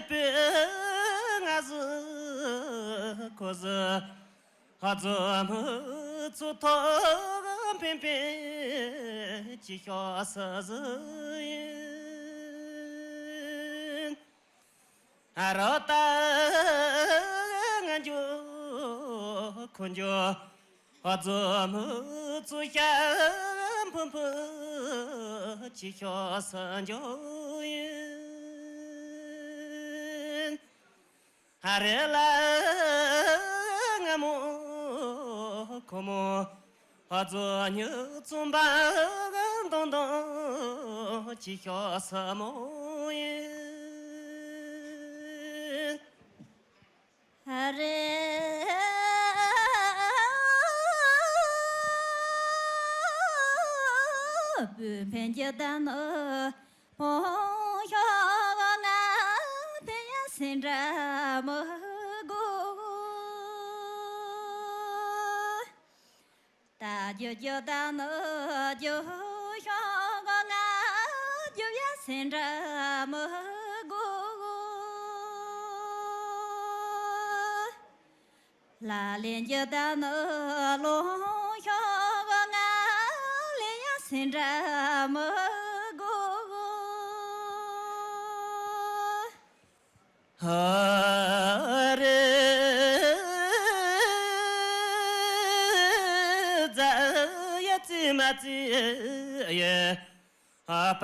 པེ་ང་ཟི་ཁོ་ཟི། ཨ་ཙོ་མུ་ཙུ་ཐོག་པེན་པེན་ཅི་ཤོ་ས་ཟི་ཡིན། ཨ་རོ་ཏ་ང་འཇོ་ཁོ་འཇོ། ཨ་ཙོ་མུ་ཙུ་ཤ་ཕུན་ཕུན་ཅི་ཤོ་ས་འཇོ་ཡིན། ཨ་རེ་ལ་ང་མོ་ཁོ་མོ། ཨ་ཙོ་ཉི་ཙུམ་པ་དོང་དོང་ཅི་ཤོ་ས་མོ་ཡིན། ཨ་རེ་བུ་ཕན་གྱི་ད་ནོ། ཕོ་ཤོག་ང་དེ་ཡ་སེ་འདྲ་མི་དགོས། ད་རྒྱུ་རྒྱུ་ད་ནི་རྒྱུ་ཤོག་ང་རྒྱུ་ཡ་སེ་འདྲ་མི་དགོས། ལ་ལེན་རྒྱུ་ད་ནི་ལོང་ཤོག་ང་ལེན་ཡ་སེ་འདྲ་མི་དགོས། ཧ་རེ་ཛ་ཡ་ཙི་མ་ཙི་ཡེ། ཨ་པ་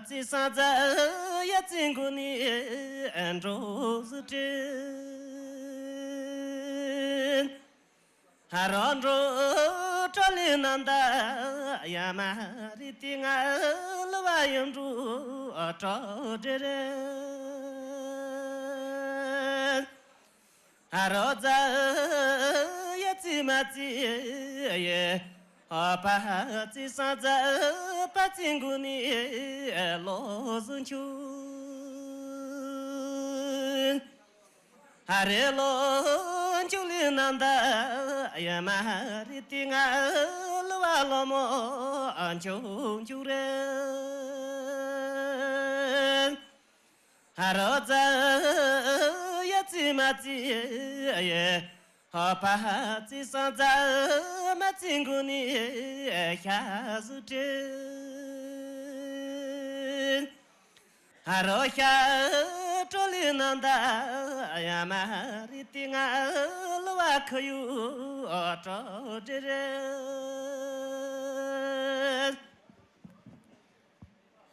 ཙི་ས་ཛ་ཡ་ཙི་གུ་ནི་འགྲོ་ཟི་ཏྲེ། ཨ་རོ་འགྲོ་ཏྲོ་ལི་ནང་ད་ཡ་མ་རི་ཏི་ང་ལ་བ་ཡོང་འགྲོ་ཏྲོ་ཏྲེ་རེ། ཨ་རོ་ཛ་ཡ་ཙི་མ་ཙི་ཡེ། ཨ་པ་ཙི་ས་ཛ་པ་ཙི་གུ་ནི་ལོ་ཟུ་ཆུ། ཨ་རེ་ལོ་ཆུ་ལི་ནང་ད་ཡ་མ་རི་ཏི་ང་ལ་བ་ལོ་མོ་ཆུ་ཆུ་རེ། ཨ་རོ་ཛ་ཡ་ཙི་མ་ཙི་ཡེ། ཨ་པ་ཙི་ས་ཛ་མ་ཙི་གུ་ནི་ཤ་ཟུ་ཏྲེ། ཨ་རོ་ཤ་ཏྲོ་ལི་ནང་ད་ཡ་མ་རི་ཏི་ང་ལ་བ་ཁ་ཡུ་ཏྲོ་ཏྲེ་རེ།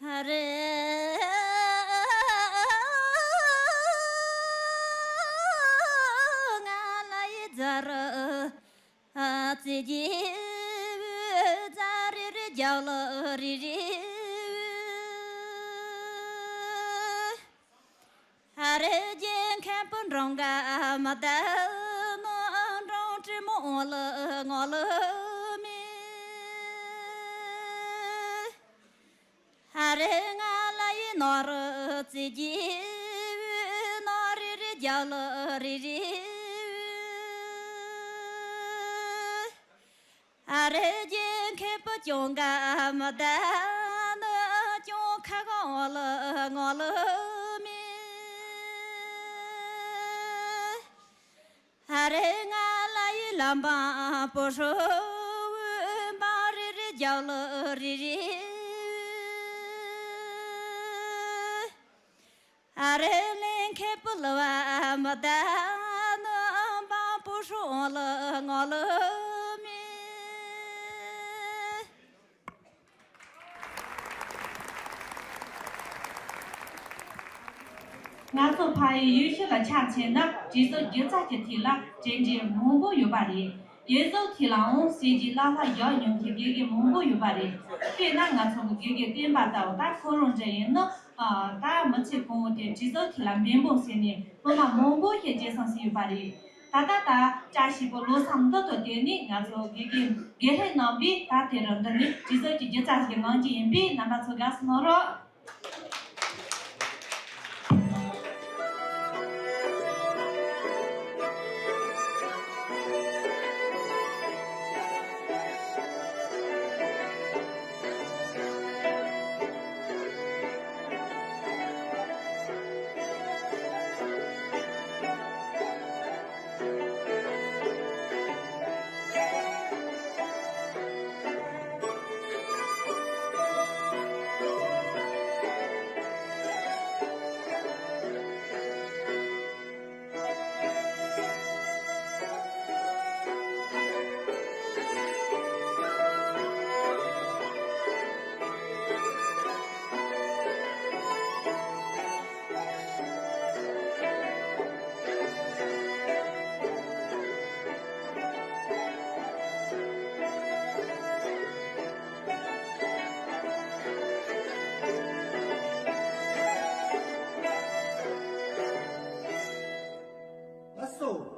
ཨ་རེ་ང་ལ་ཡི་ཛ་ར་ཨ་ཙི་ཇི་ཛ་རི་རི་རྒྱ་ལ་རི་རི། ཨ་རེ་རྒྱལ་མཁན་པོ་འབྲོང་ག་མ་ད་ནོ་འབྲོང་ཀྲི་མོ་ལ་ངོ་ལ་མི། ཨ་རེ་ང་ལ་ཡི་ནོར་རྩི་གི་ནོར་རི་རི་རྒྱ་ལ་རི་རི། ཨ་རེ་རྒྱལ་མཁན་པོ་ཅུང་ག་མ་ད་ནི་ཅུང་ཁ་གང་ལ་ངོ་ལ་མི། ཨ་རེ་ང་ལ་ཡི་ལམ་བང་པོ་ཧྲོ་བུ་བང་རི་རི་རྒྱ་ལ་རི་རི། ཨ་རེ་ལེན་ཁེ་པུ་ལ་བ་མ་ད་ནི་བང་པོ་ཧྲོ་ལ་ངོ་ལ་མི། ང་ཚོ་ཕ་ཡུལ་ཡུལ་ཤུལ་ལ་ཆ་མཚོན་ན་སྒྲིག་འཛུགས་སྒྱུ་རྩལ་གྱི་ཐད་ལ་གྲུབ་འབྲས་མང་པོ་ཡོད་པ་རེད། སྒྲིག་འཛུགས་ཐད་ལའང་སྲིད་ཇུས་ལག་བསྟར་རྒྱག་མྱོང་མཁན་དགེ་རྒན་མང་པོ་ཡོད་པ་རེད། དཔེར་ན་ང་ཚོ་གི་དགེ་རྒན་བསྟན་པ་ལྟ་བུ་ད་ཁོ་རང་འདྲ་ཡིན་ན། ད་མི་ཚེ་གང་བོ་དེ་སྒྲིག་འཛུགས་ཐད་ལ་འབད་འབུངས་བྱས་ནས་སློབ་མ་མང་པོ་ཞིག་སྐྱེད་སྲིང་བྱས་ཡོད་པ་རེད། ད་ལྟ་ད་བཀྲ་ཤིས་པའི་ལོ་གསར་མདུན་དུ་བསྟན་ནས་ང་ཚོ་དགེ་རྒན་དགེ་ལྷན་རྣམ་པས་ད་དེ་རིང་འདི་ནས་སྒྲིག་འཛུགས་ཀྱི་སྒྱུ་རྩལ་ཞིག་གནང་རྒྱུ་ཡིན་པས་རྣམ་པ་ཚོ་དགའ་བསུ་གནང་རོགས། ལགས་སོ།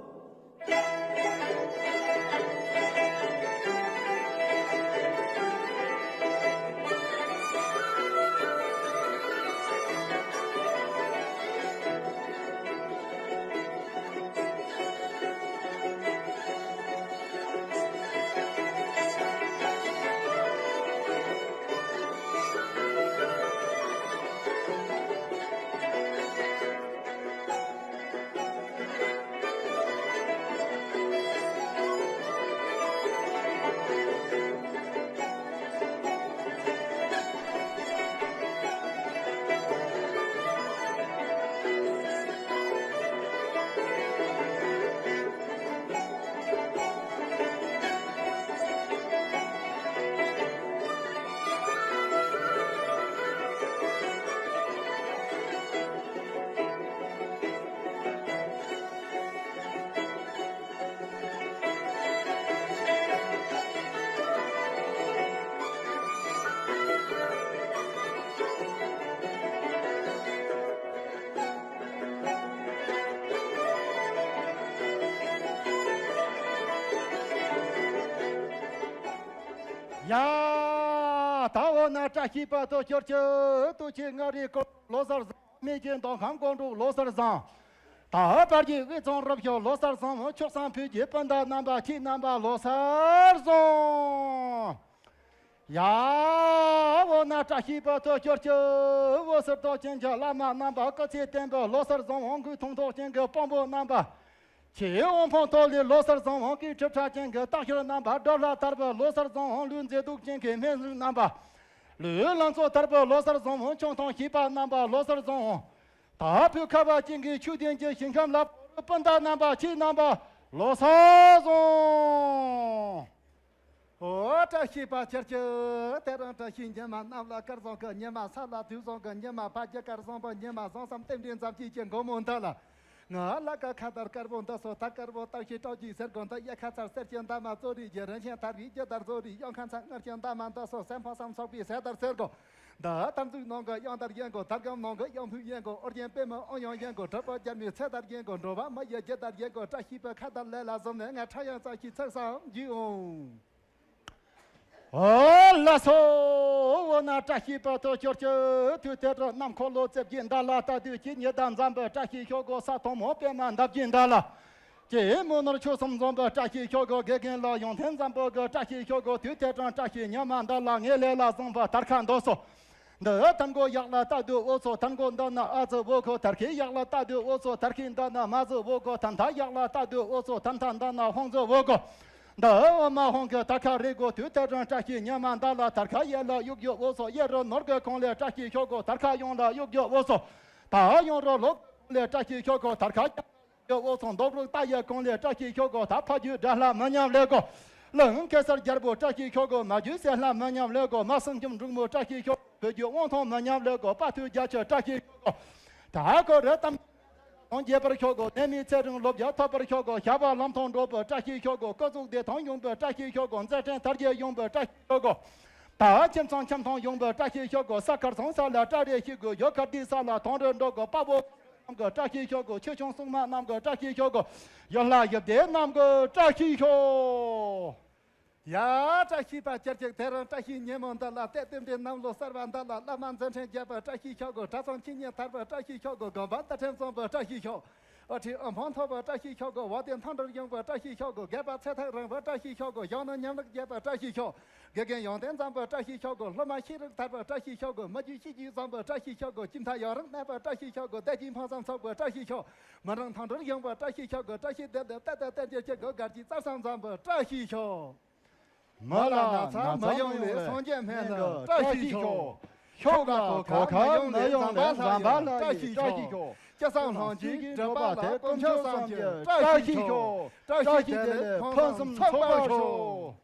ཡ། ད་འོ་ན་བཀྲ་ཤིས་པ་དང་ཁྱོད་ཀྱི་ལྟོ་ཆས་ལྔ་རིག་སྐོར་ལོ་གསར་བཟང་། མི་རྒྱུད་མདོ་ཁམས་སྒང་དྲུག་ལོ་གསར་བཟང་། ད་བར་གྱི་དབུས་གཙང་རུ་ཁག་ལོ་གསར་བཟང་། ཕྱོགས་གསུམ་བོད་ཀྱི་སྤུན་ཟླ་རྣམ་པ་ཁྱེད་རྣམ་པ་ལོ་གསར་བཟང་། ཡ། འོ་ན་བཀྲ་ཤིས་པ་དང་ཁྱོད་ཀྱི་འོད་ཟེར་མདོག་ཅན་གྱི་བླ་མ་རྣམ་པ། སྐུ་ཚེ་བརྟན་པའི་ལོ་གསར་བཟང་། དབང་སྐུ་མཐོང་ཐོག་ཅན་གྱི་དཔོན་པོ་རྣམ་པ། ཁྱེད་དབང་ཕོངས་ཐོག་ལས་ལོ་གསར་བཟང་། དབང་སྐུ་ཁྲི་ཕྲག་ཅན་གྱི་སྟག་ཤར་རྣམ་པ། སྒྲུབ་ལ་དར་བའི་ལོ་གསར་བཟང་། ལུས་མཛེས་སྡུག་ཅན་གྱི་སྨན་རིགས་རྣམ་པ། ལུས་ལང་ཚོ་དར་བའི་ལོ་གསར་བཟང་། ཆང་འཐུང་ཤེས་པ་རྣམ་པ་ལོ་གསར་བཟང་། ད་བོད་ཁ་བ་ཅན་གྱི་ཆོས་ལྡན་གྱི་ཞིང་ཁམས་ལ་སྤུན་ཟླ་རྣམ་པ་ཁྱེད་རྣམ་པ་ལོ་གསར་བཟང་། ཨོ་བཀྲ་ཤིས་པ་ཁྱེད་ཀྱི། དེ་རིང་བཀྲ་ཤིས་ཉི་མ། གནམ་ལ་སྐལ་བཟང་གི་ཉི་མ། ས་ལ་དུས་བཟང་གི་ཉི་མ། ཕ་རྒྱུད་སྐལ་བཟང་པོ་ཉི་མ། བཟང་གསུམ་རྟེན་འབྲེལ་མཛའ་བརྩེ་གི་མགོན་པོ་འདི་ལ། ང་ལ་ཀ་ཁ་དར་དཀར་པོ་འདི་སོ། དར་དཀར་པོ་སྟག་ཤི་སྤྲོ་སྐྱིད་ཟེར་དགོས་འདི། གཡས་ཁ་ཚར་གསེར་གྱི་འདབ་མ་གཙོ་རིགས་ཀྱི། རིན་ཆེན་དར་བའི་རྒྱུ་དར་གཙོ་རིགས། གཡོན་ཁ་ཚར་དངུལ་གྱི་འདབ་མ་འདི་སོ། སེམས་ཕོ་སམ་ཚོགས་པའི་ཟས་དར་ཟེར་དགོས་འདི། དར་འཛུགས་ནང་གི་གཡང་དར་ཡིན་དགོས། དར་སྒམ་ནང་གི་གཡང་ཕུད་ཡིན་དགོས། ཨོ་རྒྱན་པད་མ་ཨོ་ཡང་ཡིན་དགོས། གྲུབ་པ་རྒྱལ་མོའི་ཚེ་དར་ཡིན་དགོས། འགྲོ་བ་མི་ཡི་རྒྱུ་དར་ཡིན་དགོས། བཀྲ་ཤིས་པའི་ཁ་དར་ལས་ལ་བཟུང་ནས། ང་ཁྲ་ཡང་རྩ་ཤི་ཚིག་བསམ་རྒྱུ་འོང་། ཨོ་ལགས་སོ། འོ་ན་བཀྲ་ཤིས་པ་དང་ཁྱོད་ཀྱི་དུས་དེ་དུ་གནམ་འཁོར་ལོ་རྩིབས་ཀྱི་མདའ་ལ་ལྟ་དུས་ཀྱི་ཉི་ཟླ་འཛམ་བུ་བཀྲ་ཤིས་ཤོག་གོ། ས་ཐོག་མོ་པད་མ་འདབ་ཀྱི་མདའ་ལ། ཀྱེ་མོ་ནོར་ཕྱོགས་གསུམ་འཛོམས་པ་བཀྲ་ཤིས་ཤོག་གོ། དགེ་རྒན་ལ་ཡོང་ཐེངས་འཛམ་བུ་གི་བཀྲ་ཤིས་ཤོག་གོ། དུས་དེ་དྲང་བཀྲ་ཤིས་ཉི་མ་འདའ་ལ་ངེས་ལེ་ལ་བཟང་པ་དར་ཁ་འདོ་སོ། འདི་ཐམ་གོ་གཡག་ལ་ལྟ་དུས་འོ་ཚོ་ཐམ་གོ་འདི་ན་ཨ་ཙི་བོ་གོ། དར་ཁའི་གཡག་ལ་ལྟ་དུས་འོ་ཚོ་དར་ཁའི་འདི་ན་མ་ཙི་བོ་གོ། ཐམ་ཐ་གཡག་ལ་ལྟ་དུས་འོ་ཚོ་ཐམ་ཐ་འདི་ན་ཧོང་ཙི་བོ་གོ། འདི་འོ་མ་ཧོང་གི་དར་ཁ་རེད་གོ། དུས་དེ་དྲང་བཀྲ་ཤིས་ཉི་མ་འདའ་ལ་དར་ཁ་ཡལ་ལ་གཡུག་རྒྱུ་འོ་ཚོ། གཡས་རུ་ནོར་གི་གོང་ལས་བཀྲ་ཤིས་ཤོག་གོ། དར་ཁ་གཡོན་ལ་གཡུག་རྒྱུ་འོ་ཚོ། ད་གཡོན་རུ་ལོག་གོང་ལས་བཀྲ་ཤིས་ཤོག་གོ། དར་ཁ་ཡོད་འོ་ཚོ། མདོ་རུ་རྟ་ཡི་གོང་ལས་བཀྲ་ཤིས་ཤོག་གོ། ད་ཕ་རྒྱུད་དགྲ་ལྷ་མི་ཉམས་ལེ་གོ། གླིང་གེ་སར་རྒྱལ་པོ་བཀྲ་ཤིས་ཤོག་གོ། མ་རྒྱུད་སྲས་ལྷ་མི་ཉམས་ལེ་གོ། མ་སྲིང་སྐྱོང་འབྲུག་མོ་བཀྲ་ཤིས་ཤོག་གོ། བོད་རྒྱུད་དབང་ཐང་མི་ཉམས་ལེ་གོ། དཔའ་ཐུལ་རྒྱ་ཆེ་བཀྲ་ཤིས་ཤོག་གོ། ད་ཁོ་རི་གཏམ་ དང་རྒྱས་པར་ཤོག་གོ། ནད་མེད་ཚེ་རིང་ལོ་བརྒྱ་ཐོབ་པར་ཤོག་གོ། བྱ་བ་ལམ་དང་འགྲོགས་པར་བཀྲ་ཤིས་ཤོག་གོ། སྐུ་གཟུགས་བདེ་ཐང་ཡོང་བར་བཀྲ་ཤིས་ཤོག་གོ། མཛད་འཕྲིན་དར་རྒྱས་ཡོང་བར་བཀྲ་ཤིས་ཤོག་གོ། ད་ཁྱིམ་ཚང་ཁྱིམ་ཚང་ཡོང་བར་བཀྲ་ཤིས་ཤོག་གོ། ས་མཁར་ཚང་ས་ལ་བཀྲ་རེ་ཤིས་གོ། ཡུལ་མཁར་དེ་ས་ལ་དོང་རེ་འགྲོ་གོ། དཔའ་བོ་རྣམས་ཀྱི་བཀྲ་ཤིས་ཤོག་གོ། ཆོས་སྐྱོང་སྲུང་མ་རྣམས་ཀྱི་བཀྲ་ཤིས་ཤོག་གོ། ཡུལ་ལྷ་ཡུལ་སྡེ་རྣམས་ཀྱི་བཀྲ་ཤིས་ཤོག། ཡ། བཀྲ་ཤིས་པ་བཅུ་གཅིག་དེ་རིང་བཀྲ་ཤིས་ཉིན་མོ་འདི་ལ། གཏད་དོན་པའི་གནམ་ལོ་གསར་བ་འདི་ལ། བླ་མ་མཛད་འཕྲིན་རྒྱས་པར་བཀྲ་ཤིས་ཤོག་གོ། གྲྭ་ཚང་འཆི་མེད་དར་བར་བཀྲ་ཤིས་ཤོག་གོ། དགོན་པ་འདུལ་ཁྲིམས་བཟང་བར་བཀྲ་ཤིས་ཤོག། དབུ་ཁྲིད་དབུ་འཕང་མཐོ་བར་བཀྲ་ཤིས་ཤོག་གོ། འོ་དེ་མཐའ་འགྲུབ་ཡོང་བར་བཀྲ་ཤིས་ཤོག་གོ། རྒས་པ་ཚེ་ཐག་རིང་བར་བཀྲ་ཤིས་ཤོག་གོ། གཞོན་ནུ་ཉམས་རག་རྒྱས་པར་བཀྲ་ཤིས་ཤོག། དགེ་རྒན་ཡོན་ཏན་འཛོམས་པར་བཀྲ་ཤིས་ཤོག་གོ། སློབ་མ་ཤེས་རིག་དར་བར་བཀྲ་ཤིས་ཤོག་གོ། མི་རྒྱུད་གཤིས་རྒྱུད་བཟང་བར་བཀྲ་ཤིས་ཤོག་གོ། ཁྱིམ་མཐའ་ཡོན་རིང་གནས་པར་བཀྲ་ཤིས་ཤོག་གོ། བདེ་སྐྱིད་ཕུན་སུམ་ཚོགས་པར་བཀྲ་ཤིས་ཤོག། མི་རང་མཐའ་འགྲུབ་ཡོང་བར་བཀྲ་ཤིས་ཤོག་གོ། བཀྲ་ཤིས་བདེ་ལེགས་བསྟོད་དང་བསྟན་རྒྱུ་གཅིག་གོ། དགའ་སྐྱིད་རྩྭ་ས་འཛོམས་པར་བཀྲ་ཤིས་ཤོག། མི་ལ་ན་ཚ་མི་ཡོང་བའི་སངས་རྒྱས་སྨན་ལ་བཀྲ་ཤིས་ཤོག། ཤོག་ལ་གོ་ཁ་མི་ཡོང་བའི་ཟམ་པ་ལྷ་ཡི་བཀྲ་ཤིས་ཤོག། སྐྱེ་སངས་ལྷན་ཅིག་སྒྲུབ་པ་ལ་དཀོན་མཆོག་གསུམ་གྱི་བཀྲ་ཤིས་ཤོག། བཀྲ་ཤིས་བདེ་ལེགས་ཕུན་སུམ་ཚོགས་པར་ཤོག།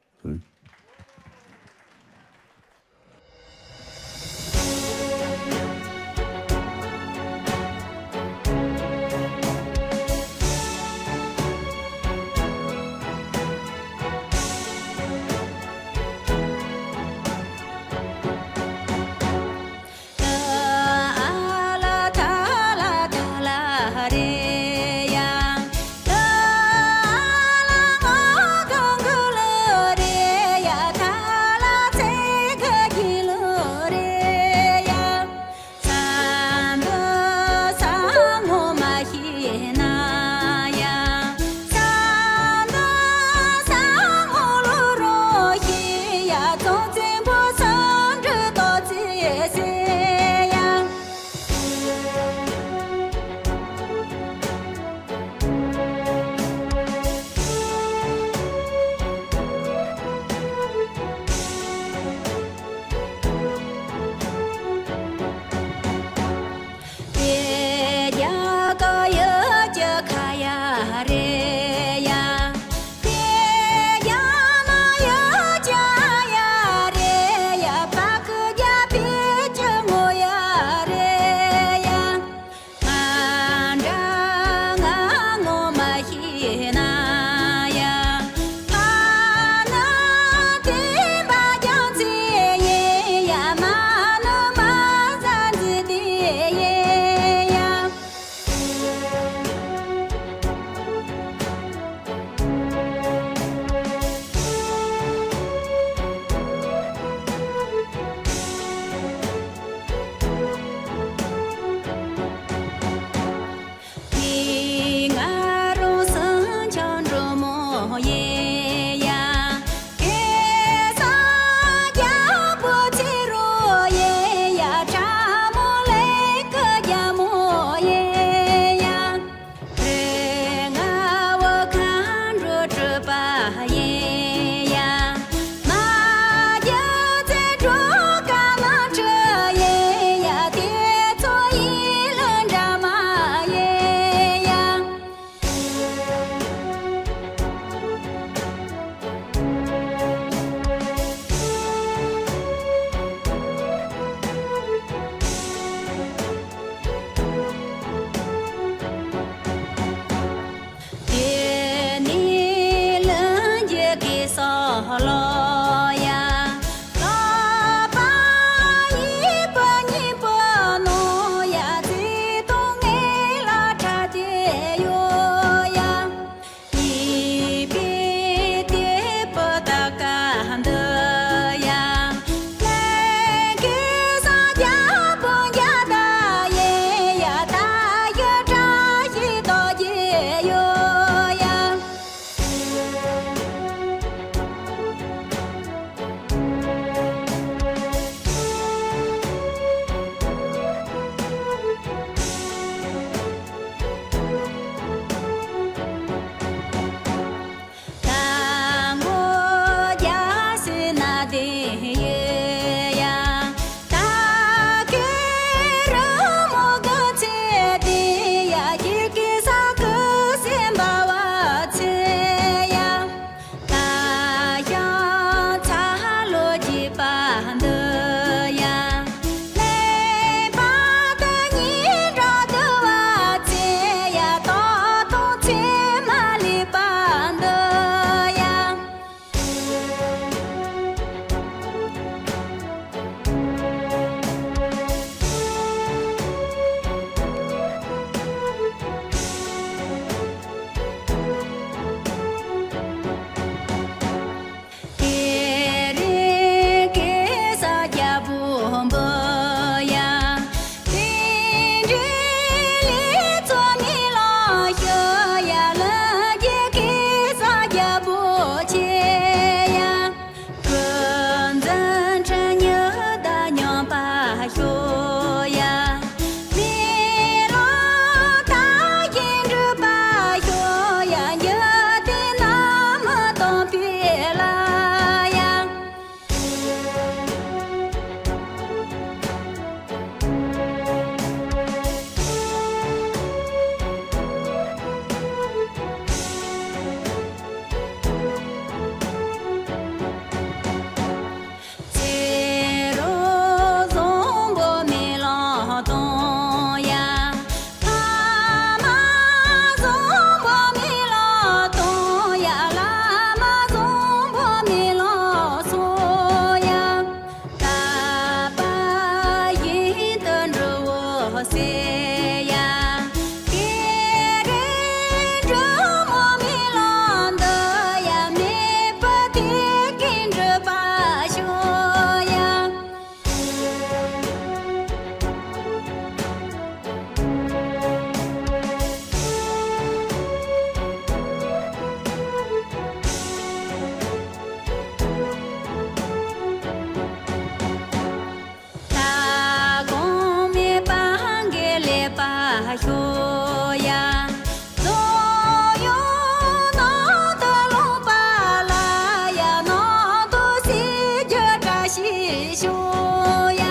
ཞིག་ཤོག་ཡ།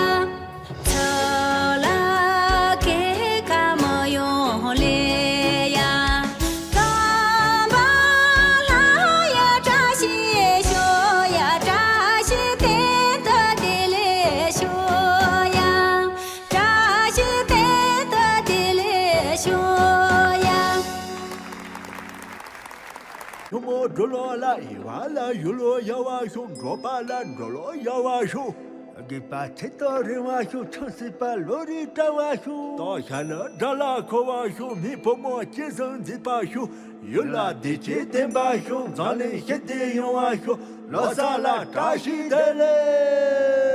ཚུར་ལ་སྐྱེལ་ཁ་མི་ཡོང་ལེ་ཡ། རྩམ་པ་ལྷ་ཡ་བཀྲ་ཤིས་ཤོག་ཡ། བཀྲ་ཤིས་རྟེན་དུ་བདེ་ལེགས་ཤོག་ཡ། བཀྲ་ཤིས་རྟེན་དུ་བདེ་ལེགས་ཤོག་ཡ། ཉོན་མོངས་འགྲོ་ལོག་ལ་ཡལ་བ་ལ་གཡུལ་ལས་ཡལ་བ་ཤོག་འགྲོ་བ་ལ་འགྲོ་ལོག་ཡལ་བ་ཤོག་རྒས་པ་ཚེ་ཐག་རིང་བ་ཤོག་ཆུང་སྲིད་པ་ལོ་རེ་བཀྲ་བ་ཤོག་སྟོབས་ཆེ་ནི་དགྲ་ལ་འཁོལ་བ་ཤོག་མི་ཕོ་མོ་གཅེས་སེམས་མཛེས་པ་ཤོག་ཡུལ་ལ་བདེ་སྐྱིད་ལྡན་པ་ཤོག་འཛམ་གླིང་ཞི་བདེ་ཡོང་བ་ཤོག་ལོ་གསར་ལ་བཀྲ་ཤིས་བདེ་ལེགས།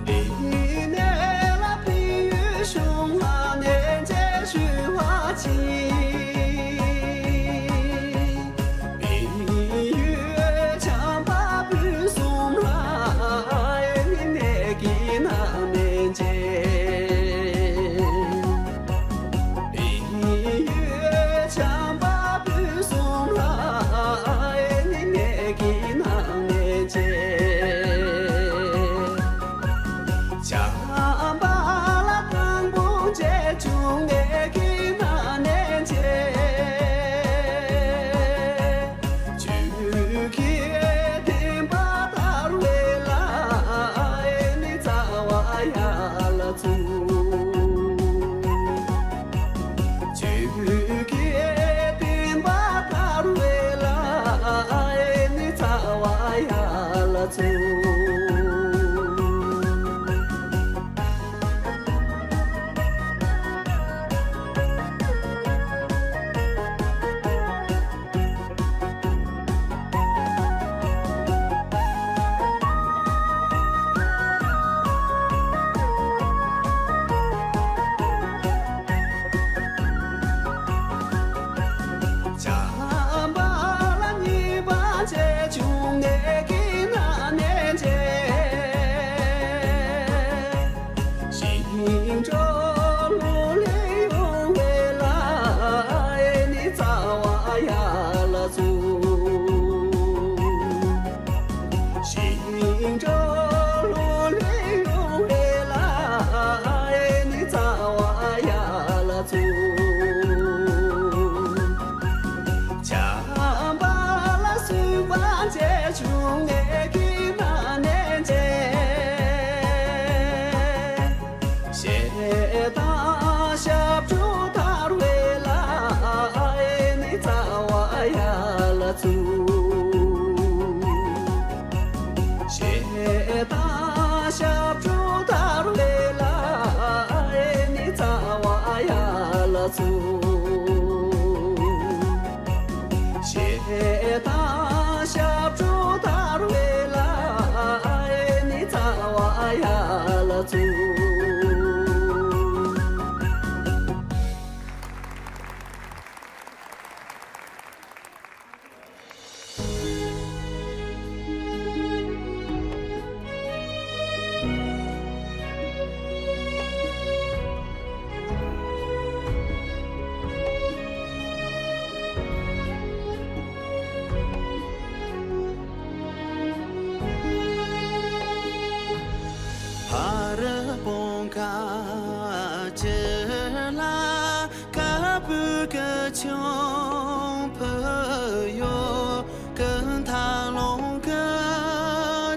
འདི་ནས་ལ་བལ་ཡུལ་གཞུང་ལ་ནན་ཆེ་ཞུ་བ་ཅིག་བལ་ཡུལ་བྱམས་པ་སྤུན་གསུམ་ལ་ཨེ་ནི་ནད་ཀྱིས་ན་ནན་ཆེ། བལ་ཡུལ་བྱམས་པ་སྤུན་གསུམ་ལ་ཨེ་ནི་ནད་ཀྱིས་ན་ནན་ཆེ། བྱམས་པ་ལ་དང་པོ་རྗེ་བཙུན་ནད་ཀྱིས་ན་ནན་ཆེ། ཆོས་ཀྱི་བསྟན་པ་དར་བའི་ལ་ཨེ་ནི་རྩ་བ་ཡར་ལ་བཙུགས། ཆོས་ཀྱི་བསྟན་པ་དར་བའི་ལ་ཨེ་ནི་རྩ་བ་ཡར་ལ་བཙུགས། བྱམས་པ་ལ་སྙིང་པ་རྗེ་བཙུན་ནད་ཀྱིས་ན་ནན་ཆེ། ཞིང་འབྲོག་ལུག་ལས་ཡོང་བའི་ལ་ཨེ་ནི་རྩ་བ་ཡར་ལ་བཙུགས། ཞིང་འབྲོག་ལུག་ལས་ཡོང་བའི་ལ་ཨེ་ནི་རྩ་བ་ཡར་ལ་བཙུགས། བྱམས་པ་ལ་སྲིད་པ་རྗེ་བཙུན་ནད་ཀྱིས་ན་ནན་ཆེ། ཞེ་སྡང་ཞབས་བྲོ་དར་བའི་ལ་ཨེ་ནི་རྩ་བ་ཡར་ལ་བཙུགས། ཞེ་སྡང་ཞབས་བྲོ་དར་བའི་ལ་ཨེ་ནི་རྩ་བ་ཡར་ལ་བཙུགས། ཞེ་སྡང་ཞབས་བྲོ་དར་བའི་ལ་ཨེ་ནི་རྩ་བ་ཡར་ལ་བཙུགས། ཕར་བོང་ཁ་ཅི་ལ་ཀ་བུ་ཀ་ཆུང་ཕུ་ཡོ་ཀུན་ཐང་ལོང་ཀ་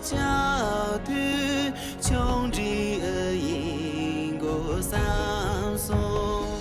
ཅག་དུས་ཆུང་འདྲིས་ཨ་ཡིན་གོ་བསམ་སོང་།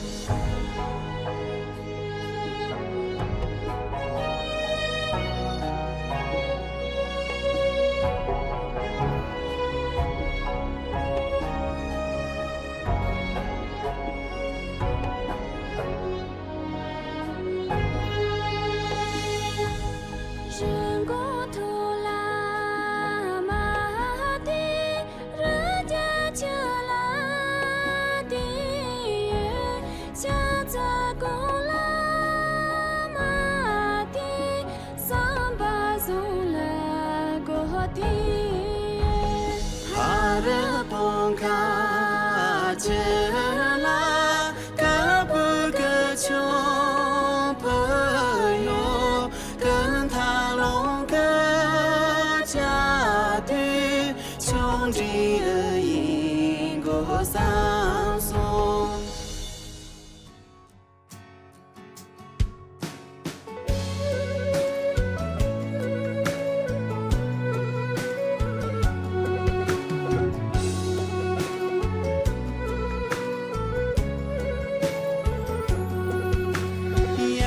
ཡ་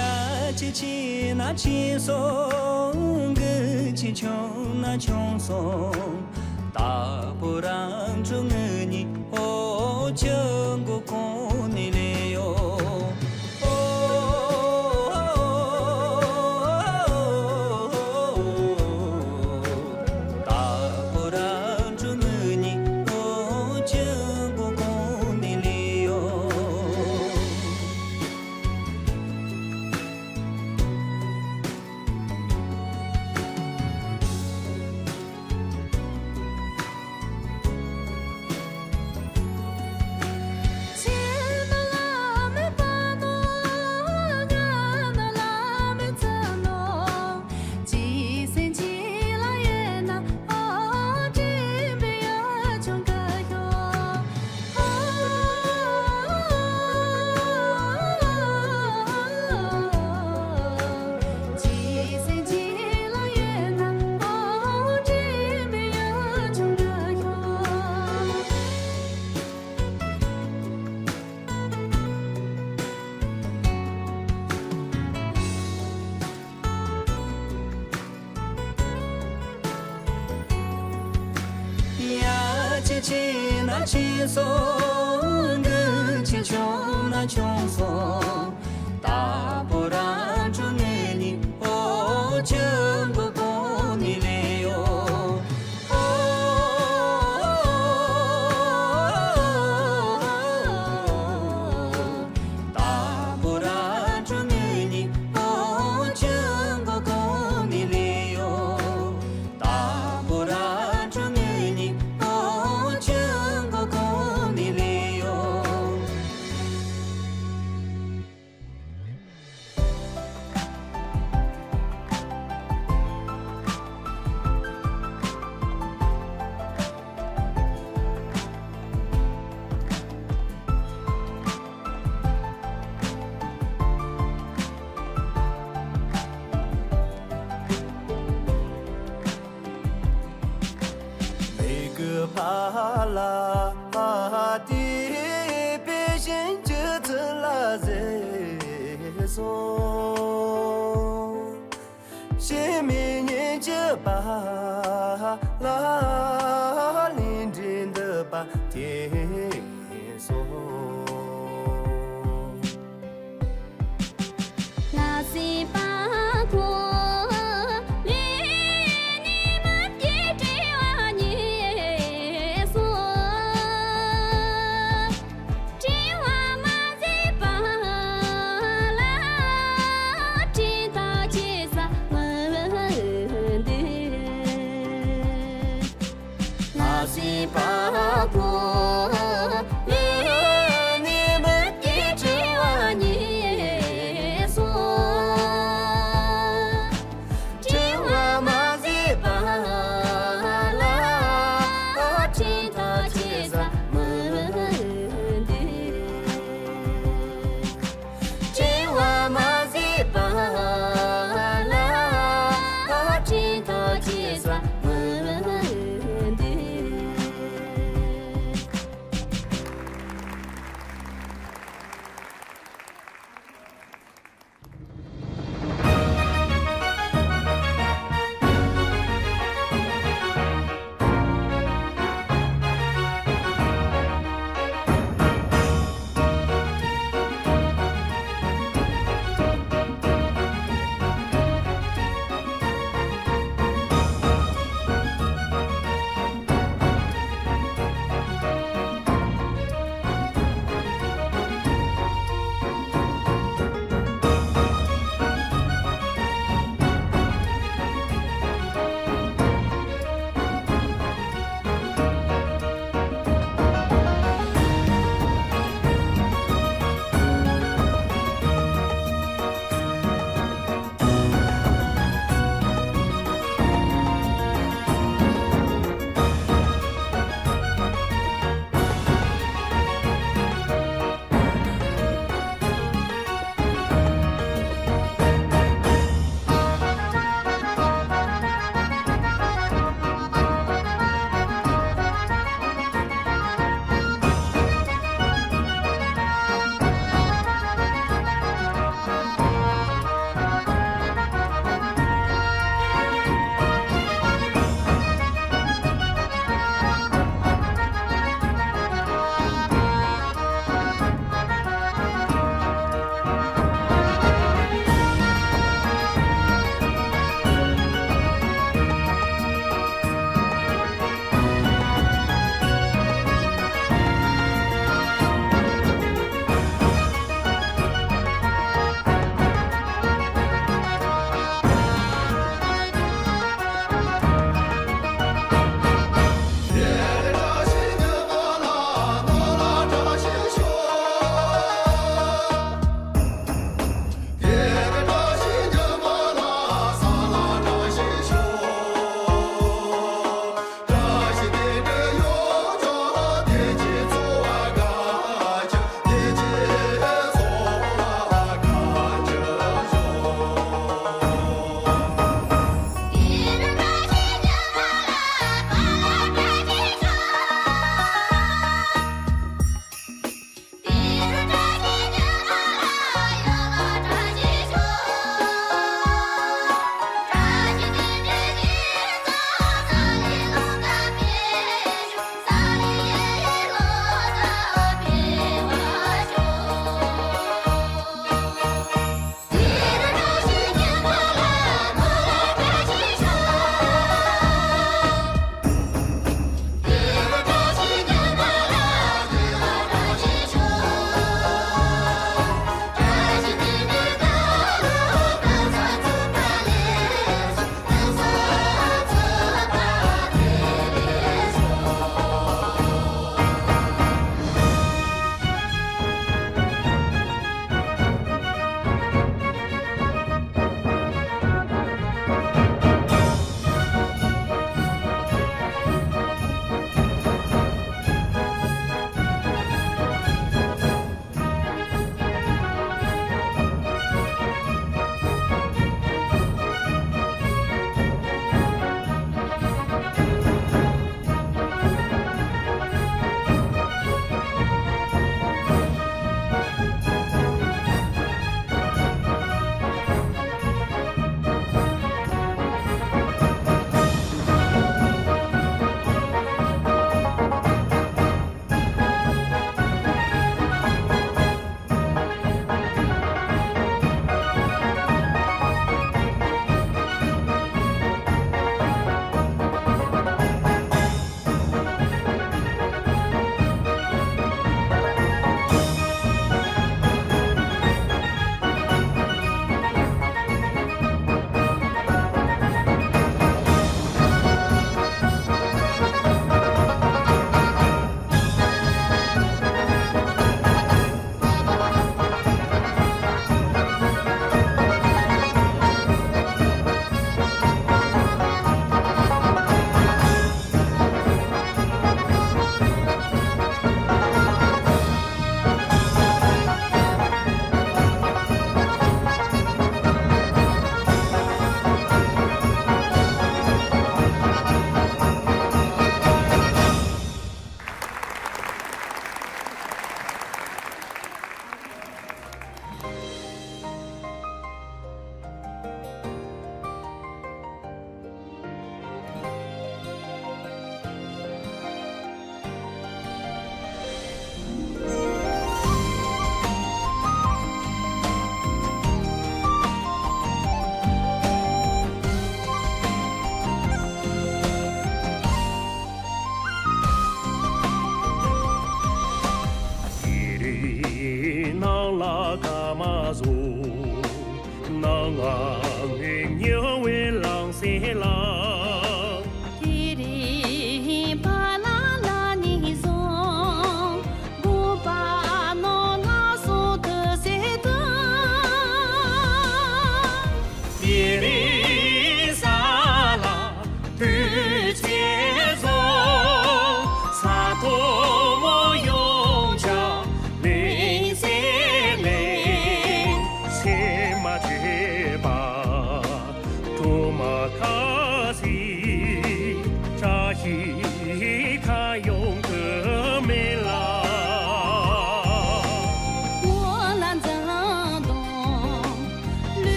ཆེ་ཆེ་ན་ཆེ་སོང་། གི་ཆེ་ཆུང་ན་ཆུང་སོང་། ད་པོ་རང་ཆུ་ངུ་ཉི་ཨོ་ཆུ་མགོ་གོང་ནས་ལེ་ཡོ། ཨོ། ད་པོ་རང་ཆུ་ངུ་ཉི་ཨོ་ཆུ་མགོ་གོང་ནས་ལེ་ཡོ། ཡ་ཆེ་ཆེ་ན་ཆེ་སོང་། གི་ཆེ་ཆུང་ན་ཆུང་སོང་། ད་པོ་རང་ཆུ་ངུ་ཉི་ཨོ་ཆུ་མགོ་གོང་ནས་ལེ་ཡོ། མིག་གི་ཕ་ལ་དེ་པེ་ཞིན་ཅི་ཚི་ལ་ཟེར་སོང་། ཤེས་མི་ཉན་གྱི་པ་ལ་ལིང་འདྲེ་འདི་པ་དེ་སོང་།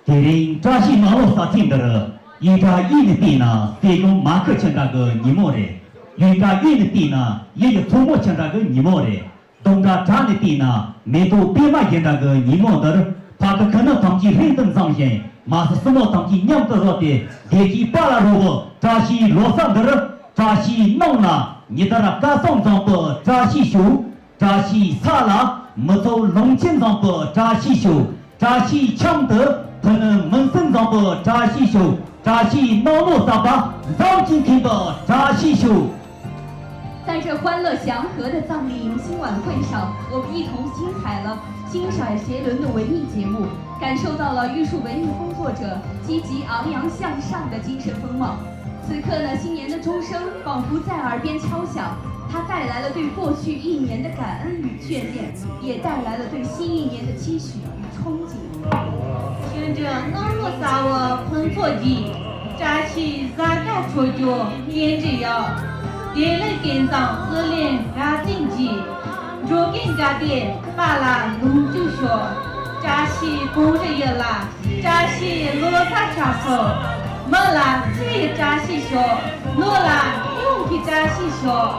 དེ་རིང་བཀྲ་ཤིས་ནང་ལོ་གསར་ཚེས་འདིར། ཡུལ་གྲུ་གཡས་ནས་བལྟས་ན་སྲིད་གཞུང་མ་ཁུ་ཆེ་འདྲ་གི་ཉིན་མོ་རེད། ཡུལ་གྲུ་གཡས་ནས་བལྟས་ན་ཡུལ་གྱི་མཚོ་མོ་ཆེ་འདྲ་གི་ཉིན་མོ་རེད། གདོང་གྲ་བྲག་ནས་བལྟས་ན་མེ་ཏོག་པད་མ་བཞིན་འདྲ་གི་ཉིན་མོ་འདིར། ཕ་གི་ཁུ་ནུ་ཐམས་ཅད་ལྷན་དུ་འཛོམས་ཤིང་། མ་སྲུ་སྲུ་མོ་ཐམས་ཅད་མཉམ་དུ་རོལ་ཏེ། བདེ་སྐྱིད་པ་ལ་རོལ་བའི་བཀྲ་ཤིས་ལོ་གསར་འདིར། བཀྲ་ཤིས་གནང་ལ་ཉི་ལྟར་སྐལ་བཟང་བཟང་པོའི་བཀྲ་ཤིས་ཤོག་བཀྲ་ཤིས་ས་ལ་མི་ཚོགས་ལོངས་སྤྱོད་བཟང་པོའི་བཀྲ་ཤིས་ཤོག་བཀྲ་ཤིས་ཁྱིམ་དུ་ཕུ་ནུ་མུན་སེལ་བཟང་པོའི་བཀྲ་ཤིས་ཤོག་བཀྲ་ཤིས་ནང་ལོ་གསར་པ་འཛོམས་ཀྱིས་ཁེངས་པའི་བཀྲ་ཤིས་ཤོག 在这欢乐祥和的葬礼迎新晚会上，我们一同欣赏了欣赏杰伦的文艺节目，感受到了玉树文艺工作者积极昂扬向上的精神风貌。此刻呢，新年的钟声仿佛在耳边敲响，它带来了对过去一年的感恩与眷恋，也带来了对新一年的期许与憧憬。 ཁྱེད་ཀྱི་གནམ་ལོ་གསར་བ་ཕུན་ཚོགས་ཀྱི། བཀྲ་ཤིས་གཟའ་སྐར་འཕྲོད་སྦྱོར་སྤྱན་འདྲེན་ཡག་བདེ་ལེགས་ཀུན་བཟང་ཀུན་ལེགས་རབ་བརྟན་གྱིས། འགྲོ་ཀུན་དགའ་བདེ་དཔལ་ལ་ལོངས་སྤྱོད་ཤོག་བཀྲ་ཤིས་གངས་རི་ཡུལ་ལ། བཀྲ་ཤིས་ལོ་གསར་ཆགས་སོ། མི་ལ་ཚེ་ཡི་བཀྲ་ཤིས་ཤོག་ནོར་ལ་ཡོངས་ཀྱི་བཀྲ་ཤིས་ཤོག་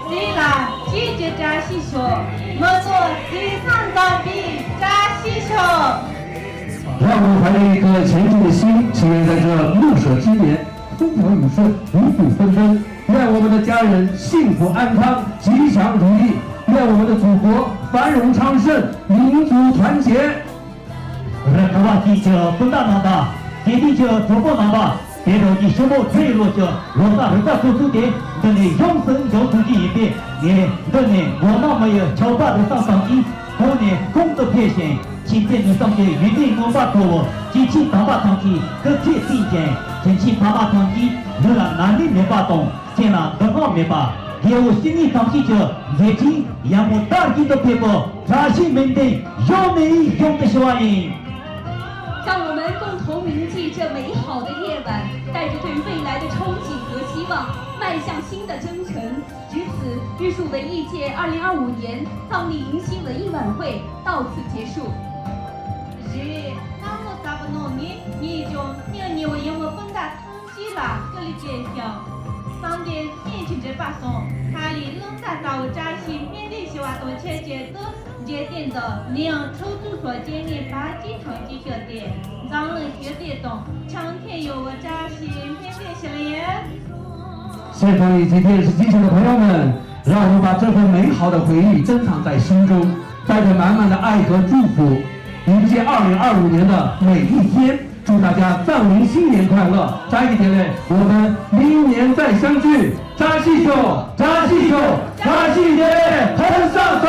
ཟས་ལ་བཅུད་ཀྱི་བཀྲ་ཤིས་ཤོག་མི་ཚོགས་ཟས་གསུམ་འཛོམས་པའི་བཀྲ་ཤིས་ཤོག 让我们怀着一颗虔诚的心，祈愿在这木蛇之年，风调雨顺，五谷丰登。愿我们的家人幸福安康，吉祥如意。愿我们的祖国繁荣昌盛，民族团结。 རི་ཁ་བ་ཅན་གྱི་སྤུན་ཟླ་རྣམ་པ། དགེ་ལྡན་གྱི་གྲོགས་པོ་རྣམ་པ། དེ་རིང་གི་ཕྱི་ལོ་འཁོར་བའི་ལོ་གི་ལོ་གསར་རུ་ཁག་སོ་སོ་དེ་འདི་ནས་ཡོངས་སུ་འཇོག་ཐུབ་ཀྱི་ཡིན་པས། ངས་འདི་ནས་མགོ་ནག་མི་ཡི་ཆོས་པ་རུ་ཁག་ཐམས་ཅད་གོང་ནས་གོང་དུ་འཕེལ་ཞིང་། ཆོས་སྲིད་ནུས་གསུམ་གྱི་ཡོན་ཏན་མངོན་པར་མཐོ་བོ་སྐྱེས་ཆེན་དམ་པ་ཐམས་ཅད་སྐུ་ཚེ་བརྟན་ཅིང་། དྲིན་ཆེན་ཕ་མ་ཐམས་ཅད་ལུས་ལ་ན་ནད་མེད་པ་དང་། སེམས་ལ་འདུ་འཕངས་མེད་པ། སྐྱེ་བོ་སེམས་ཅན་ཐམས་ཅད་ཀྱི་མཛད་འཕྲིན་ཡར་ངོ་དར་རྒྱས་སུ་ཕེབས་པའི་བཀྲ་ཤིས་སྨོན་འདུན་ཡང་ནས་ཡང་དུ་ཞུ་བ་ཡིན། 让我们共同铭记这美好的夜晚，带着对未来的憧憬和希望，迈向新的征程。于此，玉树文艺界二零二五年藏历迎新文艺晚会到此结束。རེད། གནམ་ལོ་གསར་པ་ནང་ནས་ངས་ཀྱང་སྙིང་ཉེ་བའི་ཡུལ་མི་སྤུན་ཟླ་ཐམས་ཅད་ལ་སྐུ་ལུས་བསྐྱེད་ཞིང་། བསམ་དོན་སྨོན་གྱི་འགྲུབ་པ་སོགས། ཧ་ལས་རླུང་རྟ་ལྟ་བུའི་བཀྲ་ཤིས་སྨོན་འདུན་ཞུ་བ་དང་ཆབས་ཅིག་ཏུ། འཇིག་རྟེན་འདི་ནད་ཡམས་འཁྲུག་རྩོད་སོགས་རྐྱེན་ངན་བར་ཆད་ཐམས་ཅད་བཤགས་ཏེ། འཛམ་གླིང་ཞི་བདེ་དང་འཆམ་མཐུན་ཡོང་བའི་བཀྲ་ཤིས་སྨོན་འདུན་ཞུ་ཡིན། 现场以及电视机前的朋友们，让我们把这份美好的回忆珍藏在心中，带着满满的爱和祝福，迎接二零二五年的每一天。 祝大家藏历新年快乐！再一遍嘞，我们明年再相聚。扎西秀，扎西秀，扎西秀，很上手。